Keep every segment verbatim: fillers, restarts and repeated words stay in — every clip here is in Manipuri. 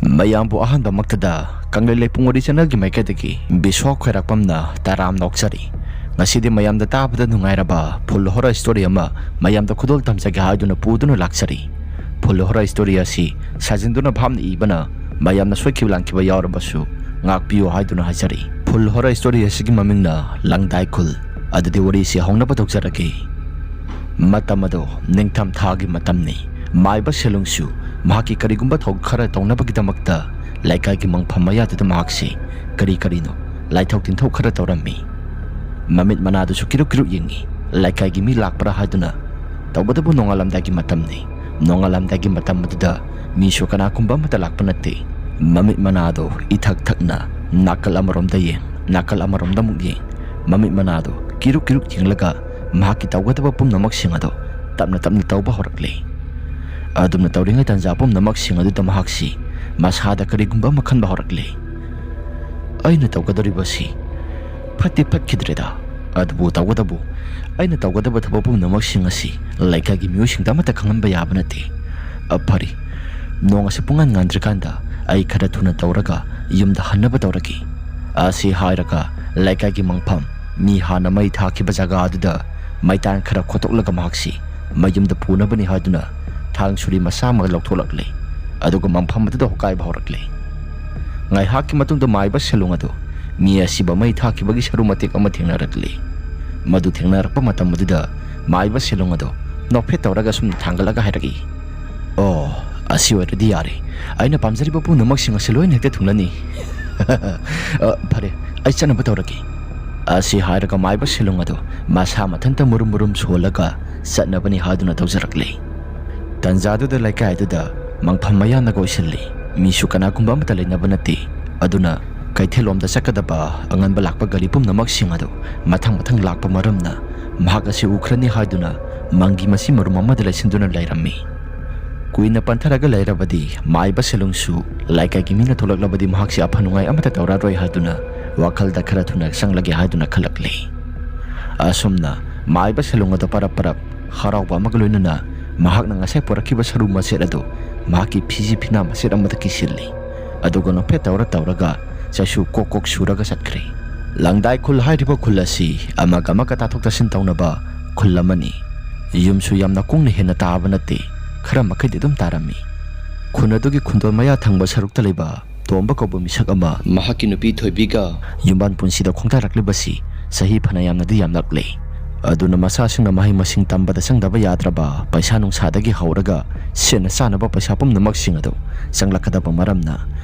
ꯃꯌꯥꯝꯕꯨ ꯑꯍꯥꯟꯕꯃꯛꯇꯗ ꯀꯪꯂꯩ ꯂꯩꯄꯨꯡ ꯋꯥꯔꯤ ꯆꯦꯅꯦꯜꯒꯤ ꯃꯥꯏꯀꯩꯗꯒꯤ ꯕꯤꯁ꯭ꯋꯥ ꯈ꯭ꯋꯥꯏꯔꯥꯛꯄꯝꯅ ꯇꯔꯥꯝꯅ ꯑꯣꯛꯆꯔꯤ꯫ ꯉꯁꯤꯗꯤ ꯃꯌꯥꯝꯗ ꯇꯥꯕꯗ ꯅꯨꯡꯉꯥꯏꯔꯕ ꯐꯨꯜ ꯍꯣꯔꯔ ꯁ꯭ꯇꯣꯔꯤ ꯑꯃ ꯃꯌꯥꯝꯗ ꯈꯨꯗꯣꯜ ꯇꯝꯖꯒꯦ ꯍꯥꯏꯗꯨꯅ ꯄꯨꯗꯨꯅ ꯂꯥꯛꯆꯔꯤ꯫ ꯐꯨꯜ ꯍꯣꯔꯔ ꯁ꯭ꯇꯣꯔꯤ ꯑꯁꯤ ꯁꯥꯖꯤꯟꯗꯨꯅ ꯚꯥꯞꯅ ꯏꯕꯅ ꯃꯌꯥꯝꯅ ꯁꯣꯏꯈꯤꯕ ꯂꯥꯟꯈꯤꯕ ꯌꯥꯎꯔꯕꯁꯨ ꯉꯥꯛꯄꯤꯌꯨ ꯍꯥꯏꯗꯨꯅ ꯍꯥꯏꯖꯔꯤ꯫ ꯐꯨꯜ ꯍꯣꯔꯔ ꯁ꯭ꯇꯣꯔꯤ ꯑꯁꯤꯒꯤ ꯃꯃꯤꯡꯅ ꯂꯪꯗꯥꯏ ꯈꯨꯜ꯫ ꯑꯗꯨꯗꯤ ꯋꯥꯔꯤꯁꯤ ꯍꯧꯅꯕ ꯇꯧꯖꯔꯒꯦ꯫ ꯃꯇꯝ ꯑꯗꯣ ꯅꯤꯡꯊꯝ ꯊꯥꯒꯤ ꯃꯇꯝꯅꯤ꯫ ꯃꯥꯏꯕ ꯁꯦꯂꯨꯡꯁꯨ ꯃꯍꯥꯛꯀꯤ ꯀꯔꯤꯒꯨꯝꯕ ꯊꯧ ꯈꯔ ꯇꯧꯅꯕꯒꯤꯗꯃꯛꯇ ꯂꯩꯀꯥꯏꯒꯤ ꯃꯪꯐꯝ ꯃꯌꯥꯗꯨꯗ ꯃꯍꯥꯛꯁꯤ ꯀꯔꯤ ꯀꯔꯤꯅꯣ ꯂꯥꯏꯊꯣꯛ ꯇꯤꯟꯊꯣꯛ ꯈꯔ ꯇꯧꯔꯝꯃꯤ꯫ ꯃꯃꯤꯠ ꯃꯅꯥꯗꯨꯁꯨ ꯀꯤꯔꯨꯛ ꯀꯤꯔꯨꯛ ꯌꯦꯡꯉꯤ꯫ ꯂꯩꯀꯥꯏꯒꯤ ꯃꯤ ꯂꯥꯛꯄ꯭ꯔꯥ ꯍꯥꯏꯗꯨꯅ ꯇꯧꯕꯇꯕꯨ ꯅꯣꯡꯉꯥꯜꯂꯝꯗꯥꯏꯒꯤ ꯃꯇꯝꯅꯤ꯫ ꯅꯣꯡꯉꯥꯜꯂꯝꯗꯥꯏꯒꯤ ꯃꯇꯝ ꯑꯗꯨꯗ ꯃꯤꯁꯨ ꯀꯅꯥꯒꯨꯝꯕ ꯑꯃꯠꯇ ꯂꯥꯛꯄ ꯅꯠꯇꯦ꯫ ꯃꯃꯤꯠ ꯃꯅꯥꯗꯣ ꯏꯊꯛ ꯊꯛꯅ ꯅꯥꯀꯜ ꯑꯃꯔꯣꯝꯗ ꯌꯦꯡ, ꯅꯥꯀꯜ ꯑꯃꯔꯣꯝꯗ ꯑꯃꯨꯛ ꯌꯦꯡ꯫ ꯃꯃꯤꯠ ꯃꯅꯥꯗꯣ ꯀꯤꯔꯨꯛ ꯀꯤꯔꯨꯛ ꯌꯦꯡꯂꯒ ꯃꯍꯥꯛꯀꯤ ꯇꯧꯒꯗꯕ ꯄꯨꯝꯅꯃꯛꯁꯤꯡ ꯑꯗꯣ ꯇꯞꯅ ꯇꯞꯅ ꯇꯧꯕ ꯍꯧꯔꯛꯂꯦ꯫ ꯑꯗꯨꯝꯅ ꯇꯧꯔꯤꯉꯩ ꯇꯥꯟꯖꯥ ꯄꯨꯝꯅꯃꯛꯁꯤꯡ ꯑꯗꯨꯗ ꯃꯍꯥꯛꯁꯤ ꯃꯁꯥꯗ ꯀꯔꯤꯒꯨꯝꯕ ꯑꯃ ꯈꯟꯕ ꯍꯧꯔꯛꯂꯦ꯫ "ꯑꯩꯅ ꯇꯧꯒꯗꯧꯔꯤꯕꯁꯤ ꯐꯠꯇꯤ ꯐꯠꯈꯤꯗ꯭ꯔꯦꯗ, ꯑꯗꯨꯕꯨ ꯇꯧꯒꯗꯕꯨ ꯑꯩꯅ ꯇꯧꯒꯗꯕ ꯊꯕꯛ ꯄꯨꯝꯅꯃꯛꯁꯤꯡ ꯑꯁꯤ ꯂꯩꯀꯥꯏꯒꯤ ꯃꯤꯑꯣꯏꯁꯤꯡꯗ ꯑꯃꯠꯇ ꯈꯪꯍꯟꯕ ꯌꯥꯕ ꯅꯠꯇꯦ꯫ ꯑ, ꯐꯔꯦ, ꯅꯣꯡ ꯑꯁꯤ ꯄꯨꯡꯉꯥꯟ ꯉꯥꯟꯗ꯭ꯔꯤꯀꯥꯟꯗ ꯑꯩ ꯈꯔ ꯊꯨꯅ ꯇꯧꯔꯒ ꯌꯨꯝꯗ ꯍꯟꯅꯕ ꯇꯧꯔꯒꯦ"꯫ ꯑꯁꯤ ꯍꯥꯏꯔꯒ ꯂꯩꯀꯥꯏꯒꯤ ꯃꯪꯐꯝ, ꯃꯤ ꯍꯥꯟꯅ ꯃꯩ ꯊꯥꯈꯤꯕ ꯖꯒꯥ ꯑꯗꯨꯗ ꯃꯩꯇꯥꯟ ꯈꯔ ꯈꯣꯠꯇꯣꯛꯂꯒ ꯃꯍꯥꯛꯁꯤ ꯃꯌꯨꯝꯗ ꯄꯨꯅꯕꯅꯤ ꯍꯥꯏꯗꯨꯅ ꯊꯥꯡ ꯁꯨꯔꯤ ꯃꯆꯥ ꯑꯃ ꯂꯧꯊꯣꯛꯂꯛꯂꯦ꯫ ꯑꯗꯨꯒ ꯃꯪꯐꯝ ꯑꯗꯨꯗ ꯍꯣꯀꯥꯏꯕ ꯍꯧꯔꯛꯂꯦ꯫ ꯉꯥꯏꯍꯥꯛꯀꯤ ꯃꯇꯨꯡꯗ ꯃꯥꯏꯕ ꯁꯦꯂꯨꯡ ꯑꯗꯨ ꯃꯤ ꯑꯁꯤꯕ ꯃꯩ ꯊꯥꯈꯤꯕꯒꯤ ꯁꯔꯨ ꯃꯇꯦꯛ ꯑꯃ ꯊꯦꯡꯅꯔꯛꯂꯦ꯫ ꯃꯗꯨ ꯊꯦꯡꯅꯔꯛꯄ ꯃꯇꯝ ꯑꯗꯨꯗ ꯃꯥꯏꯕ ꯁꯦꯂꯨꯡ ꯑꯗꯨ ꯅꯣꯛꯐꯦꯠ ꯇꯧꯔꯒ ꯁꯨꯝ ꯊꯥꯡꯒꯠꯂꯒ ꯍꯥꯏꯔꯛꯏ, "ꯑꯣ, ꯑꯁꯤ ꯑꯣꯏꯔꯗꯤ ꯌꯥꯔꯦ꯫ ꯑꯩꯅ ꯄꯥꯝꯖꯔꯤꯕ ꯄꯨꯝꯅꯃꯛꯁꯤꯡ ꯑꯁꯤ ꯂꯣꯏꯅ ꯍꯦꯛꯇ ꯊꯨꯡꯂꯅꯤ"꯫ "ꯑ, ꯐꯔꯦ, ꯑꯩ ꯆꯠꯅꯕ ꯇꯧꯔꯒꯦ"꯫ ꯑꯁꯤ ꯍꯥꯏꯔꯒ ꯃꯥꯏꯕ ꯁꯦꯂꯨꯡ ꯑꯗꯨ ꯃꯁꯥ ꯃꯊꯟꯇ ꯃꯨꯔꯨꯝ ꯃꯨꯔꯨꯝ ꯁꯣꯜꯂꯒ ꯆꯠꯅꯕꯅꯤ ꯍꯥꯏꯗꯨꯅ ꯇꯧꯖꯔꯛꯂꯦ꯫ ꯇꯟꯖꯥꯗꯨꯗ ꯂꯩꯀꯥꯏꯗꯨꯗ ꯃꯪꯐꯝ ꯃꯌꯥꯝꯅ ꯀꯣꯏꯁꯤꯜꯂꯤ꯫ ꯃꯤꯁꯨ ꯀꯅꯥꯒꯨꯝꯕ ꯑꯃꯠꯇ ꯂꯩꯅꯕ ꯅꯠꯇꯦ꯫ ꯑꯗꯨꯅ ꯀꯩꯊꯦꯜꯂꯣꯝꯗ ꯆꯠꯀꯗꯕ ꯑꯉꯟꯕ ꯂꯥꯛꯄ ꯒꯥꯔꯤ ꯄꯨꯝꯅꯃꯛꯁꯤꯡ ꯑꯗꯨ ꯃꯊꯪ ꯃꯊꯪ ꯂꯥꯛꯄ ꯃꯔꯝꯅ ꯃꯍꯥꯛ ꯑꯁꯤ ꯎꯈ꯭ꯔꯅꯤ ꯍꯥꯏꯗꯨꯅ ꯃꯪꯒꯤ ꯃꯁꯤ ꯃꯔꯨꯝ ꯑꯃꯗ ꯂꯩꯁꯤꯟꯗꯨꯅ ꯂꯩꯔꯝꯃꯤ꯫ ꯀꯨꯏꯅ ꯄꯟꯊꯔꯒ ꯂꯩꯔꯕꯗꯤ ꯃꯥꯏꯕ ꯁꯦꯂꯨꯡꯁꯨ ꯂꯩꯀꯥꯏꯒꯤ ꯃꯤꯅ ꯊꯣꯛꯂꯛꯂꯕꯗꯤ ꯃꯍꯥꯛꯁꯤ ꯑꯐ ꯅꯨꯡꯉꯥꯏ ꯑꯃꯠꯇ ꯇꯧꯔꯔꯣꯏ ꯍꯥꯏꯗꯨꯅ ꯋꯥꯈꯜꯗ ꯈꯔ ꯊꯨꯅ ꯆꯪꯂꯒꯦ ꯍꯥꯏꯗꯨꯅ ꯈꯜꯂꯛꯂꯤ꯫ ꯑꯁꯨꯝꯅ ꯃꯥꯏꯕ ꯁꯦꯂꯨꯡ ꯑꯗꯨ ꯄꯔꯞ ꯄꯔꯞ ꯍꯔꯥꯎꯕ ꯑꯃꯒ ꯂꯣꯏꯅꯅ ꯃꯍꯥꯛꯅ ꯉꯁꯥꯏ ꯄꯨꯔꯛꯈꯤꯕ ꯁꯔꯨ ꯃꯆꯦꯠ ꯑꯗꯨ ꯃꯍꯥꯛꯀꯤ ꯐꯤꯖꯤ ꯐꯤꯅꯥ ꯃꯆꯦꯠ ꯑꯃꯗ ꯀꯤꯁꯤꯜꯂꯤ꯫ ꯑꯗꯨꯒ ꯅꯣꯛꯐꯦꯠ ꯇꯧꯔ ꯇꯧꯔꯒ ꯆꯩꯁꯨ ꯀꯣꯛ ꯀꯣꯛ ꯁꯨꯔꯒ ꯆꯠꯈ꯭ꯔꯦ꯫ ꯂꯪꯗꯥꯏ ꯈꯨꯜ ꯍꯥꯏꯔꯤꯕ ꯈꯨꯜ ꯑꯁꯤ ꯑꯃꯒ ꯑꯃꯒ ꯇꯥꯊꯣꯛ ꯇꯥꯁꯤꯟ ꯇꯧꯅꯕ ꯈꯨꯜ ꯑꯃꯅꯤ꯫ ꯌꯨꯝꯁꯨ ꯌꯥꯝꯅ ꯀꯨꯡꯅ ꯍꯦꯟꯅ ꯇꯥꯕ ꯅꯠꯇꯦ, ꯈꯔ ꯃꯈꯩꯗꯤ ꯑꯗꯨꯝ ꯇꯥꯔꯝꯃꯤ꯫ ꯈꯨꯟ ꯑꯗꯨꯒꯤ ꯈꯨꯟꯗꯣꯜ ꯃꯌꯥ ꯊꯪꯕ ꯁꯔꯨꯛꯇ ꯂꯩꯕ ꯇꯣꯝꯕ ꯀꯧꯕ ꯃꯤꯁꯛ ꯑꯃ ꯃꯍꯥꯛꯀꯤ ꯅꯨꯄꯤ ꯊꯣꯏꯕꯤꯒ ꯌꯨꯝꯕꯥꯟ ꯄꯨꯟꯁꯤꯗ ꯈꯣꯡꯗꯥꯔꯛꯂꯤꯕꯁꯤ ꯆꯍꯤ ꯐꯅ ꯌꯥꯝꯅꯗꯤ ꯌꯥꯝꯂꯛꯂꯦ꯫ ꯑꯗꯨꯅ ꯃꯆꯥꯁꯤꯡꯅ ꯃꯍꯩ ꯃꯁꯤꯡ ꯇꯝꯕꯗ ꯆꯪꯗꯕ ꯌꯥꯗ꯭ꯔꯕ ꯄꯩꯁꯥ ꯅꯨꯡꯁꯥꯗꯒꯤ ꯍꯧꯔꯒ ꯁꯦꯠꯅ ꯆꯥꯅꯕ ꯄꯩꯁꯥ ꯄꯨꯝꯅꯃꯛꯁꯤꯡ ꯑꯗꯨ ꯆꯪꯂꯛꯀꯗꯕ ꯃꯔꯝꯅ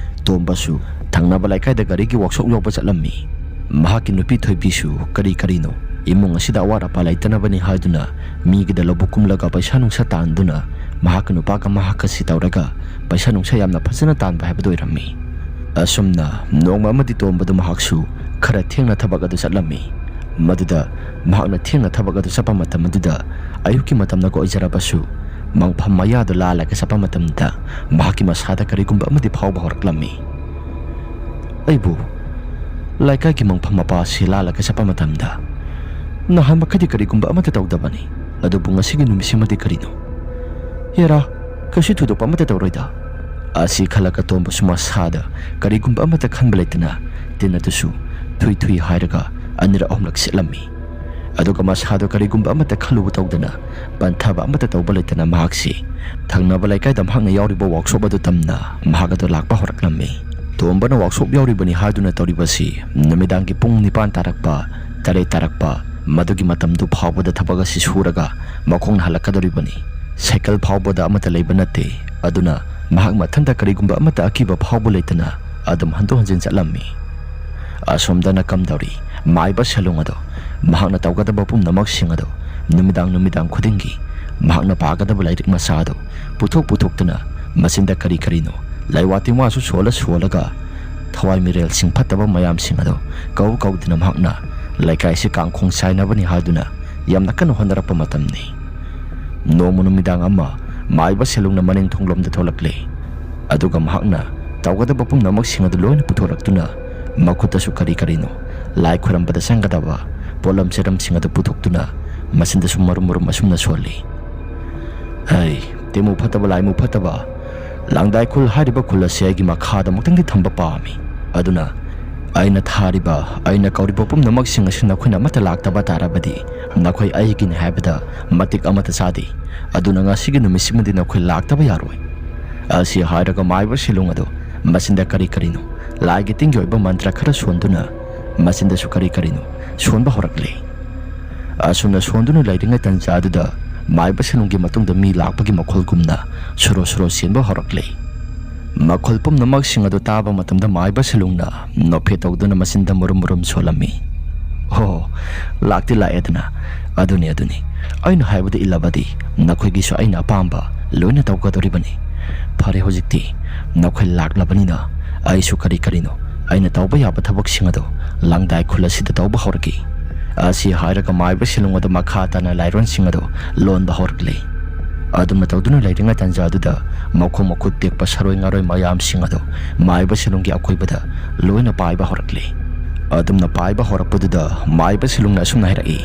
ꯇꯣꯝꯕꯁꯨ ꯊꯪꯅꯕ ꯂꯩꯀꯥꯏꯗ ꯒꯥꯔꯤꯒꯤ ꯋꯥꯛꯁꯣꯞ ꯌꯥꯎꯕ ꯆꯠꯂꯝꯃꯤ꯫ ꯃꯍꯥꯛꯀꯤ ꯅꯨꯄꯤ ꯊꯣꯏꯕꯤꯁꯨ ꯀꯔꯤ ꯀꯔꯤꯅꯣ ꯏꯃꯨꯡ ꯑꯁꯤꯗ ꯑꯋꯥꯠ ꯑꯄꯥ ꯂꯩꯇꯅꯕꯅꯤ ꯍꯥꯏꯗꯨꯅ ꯃꯤꯒꯤꯗ ꯂꯧꯕꯨꯛ ꯀꯨꯝꯂꯒ ꯄꯩꯁꯥ ꯅꯨꯡꯁꯥ ꯇꯥꯟꯗꯨꯅ ꯃꯍꯥꯛꯀꯤ ꯅꯨꯄꯥꯒ ꯃꯍꯥꯛꯀꯁꯤ ꯇꯧꯔꯒ ꯄꯩꯁꯥ ꯅꯨꯡꯁꯥ ꯌꯥꯝꯅ ꯐꯖꯅ ꯇꯥꯟꯕ ꯍꯥꯏꯕꯗꯨ ꯑꯣꯏꯔꯝꯃꯤ꯫ ꯑꯁꯨꯝꯅ ꯅꯣꯡꯃ ꯑꯃꯗꯤ ꯇꯣꯝꯕꯗꯨ ꯃꯍꯥꯛꯁꯨ ꯈꯔ ꯊꯦꯡꯅ ꯊꯕꯛ ꯑꯗꯨ ꯆꯠꯂꯝꯃꯤ꯫ ꯃꯗꯨꯗ ꯃꯍꯥꯛꯅ ꯊꯦꯡꯅ ꯊꯕꯛ ꯑꯗꯨ ꯆꯠꯄ ꯃꯇꯝ ꯑꯗꯨꯗ ꯑꯌꯨꯛꯀꯤ ꯃꯇꯝꯗꯒ ꯑꯣꯏꯖꯔꯕꯁꯨ ꯃꯪꯐꯝ ꯃꯌꯥꯗꯨ ꯂꯥꯜꯂꯒ ꯆꯠꯄ ꯃꯇꯝꯗ ꯃꯍꯥꯛꯀꯤ ꯃꯁꯥꯗ ꯀꯔꯤꯒꯨꯝꯕ ꯑꯃꯗꯤ ꯐꯥꯎꯕ ꯍꯧꯔꯛꯂꯝꯃꯤ꯫ "ꯑꯩꯕꯨ ꯂꯩꯀꯥꯏꯒꯤ ꯃꯪꯐꯝ ꯃꯄꯥ ꯑꯁꯤ ꯂꯥꯜꯂꯒ ꯆꯠꯄ ꯃꯇꯝꯗ ꯅꯍꯥꯟ ꯃꯈꯩꯗꯤ ꯀꯔꯤꯒꯨꯝꯕ ꯑꯃꯠꯇ ꯇꯧꯗꯕꯅꯤ, ꯑꯗꯨꯕꯨ ꯉꯁꯤꯒꯤ ꯅꯨꯃꯤꯠꯁꯤꯃꯗꯤ ꯀꯔꯤꯅꯣ? ꯍꯦꯔꯥ, ꯀꯩꯁꯨ ꯊꯣꯏꯗꯣꯛꯄ ꯑꯃꯠꯇ ꯇꯧꯔꯣꯏꯗ" ꯑꯁꯤ ꯈꯜꯂꯒ ꯇꯣꯝꯕꯁꯨ ꯃꯁꯥꯗ ꯀꯔꯤꯒꯨꯝꯕ ꯑꯃꯠꯇ ꯈꯟꯕ ꯂꯩꯇꯅ ꯇꯤꯟ ꯑꯗꯨꯁꯨ ꯊꯨꯏ ꯊꯨꯏ ꯍꯥꯏꯔꯒ ꯑꯅꯤꯔꯛ ꯑꯍꯨꯝꯂꯛ ꯁꯤꯠꯂꯝꯃꯤ꯫ ꯑꯗꯨꯒ ꯃꯁꯥꯗꯣ ꯀꯔꯤꯒꯨꯝꯕ ꯑꯃꯠꯇ ꯈꯜꯂꯨꯕ ꯇꯧꯗꯅ, ꯄꯟꯊꯕ ꯑꯃꯠꯇ ꯇꯧꯕ ꯂꯩꯇꯅ ꯃꯍꯥꯛꯁꯤ ꯊꯪꯅꯕ ꯂꯩꯀꯥꯏꯗ ꯃꯍꯥꯛꯅ ꯌꯥꯎꯔꯤꯕ ꯋꯥꯛꯁꯣꯞ ꯑꯗꯨ ꯇꯝꯅ ꯃꯍꯥꯛ ꯑꯗꯨ ꯂꯥꯛꯄ ꯍꯧꯔꯛꯂꯝꯃꯤ꯫ ꯇꯣꯝꯕꯅ ꯋꯥꯛꯁꯣꯞ ꯌꯥꯎꯔꯤꯕꯅꯤ ꯍꯥꯏꯗꯨꯅ ꯇꯧꯔꯤꯕꯁꯤ ꯅꯨꯃꯤꯗꯥꯡꯒꯤ ꯄꯨꯡ ꯅꯤꯄꯥꯟ ꯇꯥꯔꯛꯄ, ꯇꯔꯦꯠ ꯇꯥꯔꯛꯄ, ꯃꯗꯨꯒꯤ ꯃꯇꯝꯗꯨ ꯐꯥꯎꯕꯗ ꯊꯕꯛ ꯑꯁꯤ ꯁꯨꯔꯒ ꯃꯈꯣꯡꯅ ꯍꯜꯂꯛꯀꯗꯧꯔꯤꯕꯅꯤ꯫ ꯁꯥꯏꯀꯜ ꯐꯥꯎꯕꯗ ꯑꯃꯠꯇ ꯂꯩꯕ ꯅꯠꯇꯦ꯫ ꯑꯗꯨꯅ ꯃꯍꯥꯛ ꯃꯊꯟꯇ ꯀꯔꯤꯒꯨꯝꯕ ꯑꯃꯠꯇ ꯑꯀꯤꯕ ꯐꯥꯎꯕ ꯂꯩꯇꯅ ꯑꯗꯨꯝ ꯍꯟꯗꯣꯛ ꯍꯟꯖꯤꯟ ꯆꯠꯂꯝꯃꯤ꯫ ꯑꯁꯣꯝꯗꯅ ꯀꯝꯗꯧꯔꯤ, ꯃꯥꯏꯕ ꯁꯦꯂꯨꯡ ꯑꯗꯣ, ꯃꯍꯥꯛꯅ ꯇꯧꯒꯗꯕ ꯄꯨꯝꯅꯃꯛꯁꯤꯡ ꯑꯗꯣ ꯅꯨꯃꯤꯗꯥꯡ ꯅꯨꯃꯤꯗꯥꯡ ꯈꯨꯗꯤꯡꯒꯤ ꯃꯍꯥꯛꯅ ꯄꯥꯒꯗꯕ ꯂꯥꯏꯔꯤꯛ ꯃꯆꯥ ꯑꯗꯣ ꯄꯨꯊꯣꯛ ꯄꯨꯊꯣꯛꯇꯨꯅ ꯃꯆꯤꯟꯗ ꯀꯔꯤ ꯀꯔꯤꯅꯣ ꯂꯩꯋꯥ ꯇꯤꯟꯋꯥꯁꯨ ꯁꯣꯜꯂ ꯁꯣꯜꯂꯒ ꯊꯋꯥꯏ ꯃꯤꯔꯦꯜꯁꯤꯡ ꯐꯠꯇꯕ ꯃꯌꯥꯝꯁꯤꯡ ꯑꯗꯣ ꯀꯧ ꯀꯧꯗꯨꯅ ꯃꯍꯥꯛꯅ ꯂꯩꯀꯥꯏꯁꯤ ꯀꯥꯡꯈꯣꯡ ꯆꯥꯏꯅꯕꯅꯤ ꯍꯥꯏꯗꯨꯅ ꯌꯥꯝꯅ ꯀꯟꯅ ꯍꯣꯠꯅꯔꯛꯄ ꯃꯇꯝꯅꯤ꯫ ꯅꯣꯡꯃ ꯅꯨꯃꯤꯗꯥꯡ ꯑꯃ ꯃꯥꯏꯕ ꯁꯦꯂꯨꯡꯅ ꯃꯅꯤꯡ ꯊꯣꯡꯂꯣꯝꯗ ꯊꯣꯛꯂꯛꯂꯦ꯫ ꯑꯗꯨꯒ ꯃꯍꯥꯛꯅ ꯇꯧꯒꯗꯕ ꯄꯨꯝꯅꯃꯛꯁꯤꯡ ꯑꯗꯨ ꯂꯣꯏꯅ ꯄꯨꯊꯣꯔꯛꯇꯨꯅ ꯃꯈꯨꯠꯇꯁꯨ ꯀꯔꯤ ꯀꯔꯤꯅꯣ ꯂꯥꯏ ꯈꯣꯏꯔꯝꯕꯗ ꯆꯪꯒꯗꯕ ꯄꯣꯠꯂꯝ ꯆꯩꯔꯝꯁꯤꯡ ꯑꯗꯨ ꯄꯨꯊꯣꯛꯇꯨꯅ ꯃꯆꯤꯟꯗꯁꯨ ꯃꯔꯨꯝ ꯃꯔꯨꯝ ꯑꯁꯨꯝꯅ ꯁꯣꯜꯂꯤ꯫ "ꯍꯩ, ꯇꯤꯃꯨ ꯐꯠꯇꯕ, ꯂꯥꯏꯃꯨ ꯐꯠꯇꯕ, ꯂꯥꯡꯗꯥꯏ ꯈꯨꯜ ꯍꯥꯏꯔꯤꯕ ꯈꯨꯜ ꯑꯁꯤ ꯑꯩꯒꯤ ꯃꯈꯥꯗ ꯑꯃꯨꯛꯇꯪꯗꯤ ꯊꯝꯕ ꯄꯥꯝꯃꯤ꯫ ꯑꯗꯨꯅ ꯑꯩꯅ ꯊꯥꯔꯤꯕ, ꯑꯩꯅ ꯀꯧꯔꯤꯕ ꯄꯨꯝꯅꯃꯛꯁꯤꯡ ꯑꯁꯤ ꯅꯈꯣꯏꯅ ꯑꯃꯠꯇ ꯂꯥꯛꯇꯕ ꯇꯥꯔꯕꯗꯤ ꯅꯈꯣꯏ ꯑꯩꯒꯤꯅꯤ ꯍꯥꯏꯕꯗ ꯃꯇꯤꯛ ꯑꯃꯠꯇ ꯆꯥꯗꯦ꯫ ꯑꯗꯨꯅ ꯉꯁꯤꯒꯤ ꯅꯨꯃꯤꯠꯁꯤꯃꯗꯤ ꯅꯈꯣꯏ ꯂꯥꯛꯇꯕ ꯌꯥꯔꯣꯏ꯫ ꯑꯁꯤ ꯍꯥꯏꯔꯒ ꯃꯥꯏꯕ ꯁꯤꯂꯣꯡ ꯑꯗꯨ ꯃꯆꯤꯟꯗ ꯀꯔꯤ ꯀꯔꯤꯅꯣ, ꯂꯥꯏꯒꯤ ꯇꯤꯟꯒꯤ ꯑꯣꯏꯕ ꯃꯟꯇ꯭ꯔ ꯈꯔ ꯁꯣꯟꯗꯨꯅ ꯃꯆꯤꯟꯗꯁꯨ ꯀꯔꯤ ꯀꯔꯤꯅꯣ ꯁꯣꯟꯕ ꯍꯧꯔꯛꯂꯦ꯫ ꯑꯁꯨꯝꯅ ꯁꯣꯟꯗꯨꯅ ꯂꯩꯔꯤꯉꯩ ꯇꯟꯖꯥꯗꯨꯗ ꯃꯥꯏꯕ ꯁꯤꯂꯣꯡꯒꯤ ꯃꯇꯨꯡꯗ ꯃꯤ ꯂꯥꯛꯄꯒꯤ ꯃꯈꯣꯜꯒꯨꯝꯅ ꯁꯣꯔꯣ ꯁꯣꯔꯣ ꯆꯦꯟꯕ ꯍꯧꯔꯛꯂꯦ꯫ ꯃꯈꯣꯜ ꯄꯨꯝꯅꯃꯛꯁꯤꯡ ꯑꯗꯨ ꯇꯥꯕ ꯃꯇꯝꯗ ꯃꯥꯏꯕ ꯁꯤꯂꯣꯡꯅ ꯅꯣꯛꯐꯦꯠ ꯇꯧꯗꯨꯅ ꯃꯆꯤꯟꯗ ꯃꯨꯔꯨꯝ ꯃꯨꯔꯨꯝ ꯁꯣꯜꯂꯝꯃꯤ꯫ "ꯍꯣ, ꯂꯥꯛꯇꯤ ꯂꯥꯛꯑꯦꯗꯅ꯫ ꯑꯗꯨꯅꯤ, ꯑꯗꯨꯅꯤ꯫ ꯑꯩꯅ ꯍꯥꯏꯕꯗ ꯏꯜꯂꯕꯗꯤ ꯅꯈꯣꯏꯒꯤꯁꯨ ꯑꯩꯅ ꯑꯄꯥꯝꯕ ꯂꯣꯏꯅ ꯇꯧꯒꯗꯧꯔꯤꯕꯅꯤ꯫ ꯐꯔꯦ, ꯍꯧꯖꯤꯛꯇꯤ ꯅꯈꯣꯏ ꯂꯥꯛꯂꯕꯅꯤꯅ ꯑꯩꯁꯨ ꯀꯔꯤ ꯀꯔꯤꯅꯣ ꯑꯩꯅ ꯇꯧꯕ ꯌꯥꯕ ꯊꯕꯛꯁꯤꯡ ꯑꯗꯨ ꯂꯥꯡꯗꯥꯏ ꯈꯨꯜ ꯑꯁꯤꯗ ꯇꯧꯕ ꯍꯧꯔꯒꯦ"꯫ ꯑꯁꯤ ꯍꯥꯏꯔꯒ ꯃꯥꯏꯕ ꯁꯤꯂꯣꯡ ꯑꯗꯨ ꯃꯈꯥ ꯇꯥꯅ ꯂꯥꯏꯔꯣꯟꯁꯤꯡ ꯑꯗꯨ ꯂꯣꯟꯕ ꯍꯧꯔꯛꯂꯦ꯫ ꯑꯗꯨꯝꯅ ꯇꯧꯗꯨꯅ ꯂꯩꯔꯤꯉꯩ ꯇꯟꯖꯥꯗꯨꯗ ꯃꯈꯣꯡ ꯃꯈꯨꯠ ꯇꯦꯛꯄ ꯁꯥꯔꯣꯏ ꯉꯥꯔꯣꯏ ꯃꯌꯥꯝꯁꯤꯡ ꯑꯗꯨ ꯃꯥꯏꯕ ꯁꯤꯂꯣꯡꯒꯤ ꯑꯀꯣꯏꯕꯗ ꯂꯣꯏꯅ ꯄꯥꯏꯕ ꯍꯧꯔꯛꯂꯦ꯫ ꯑꯗꯨꯝꯅ ꯄꯥꯏꯕ ꯍꯧꯔꯛꯄꯗꯨꯗ ꯃꯥꯏꯕ ꯁꯤꯂꯣꯡꯅ ꯑꯁꯨꯝꯅ ꯍꯥꯏꯔꯛꯏ,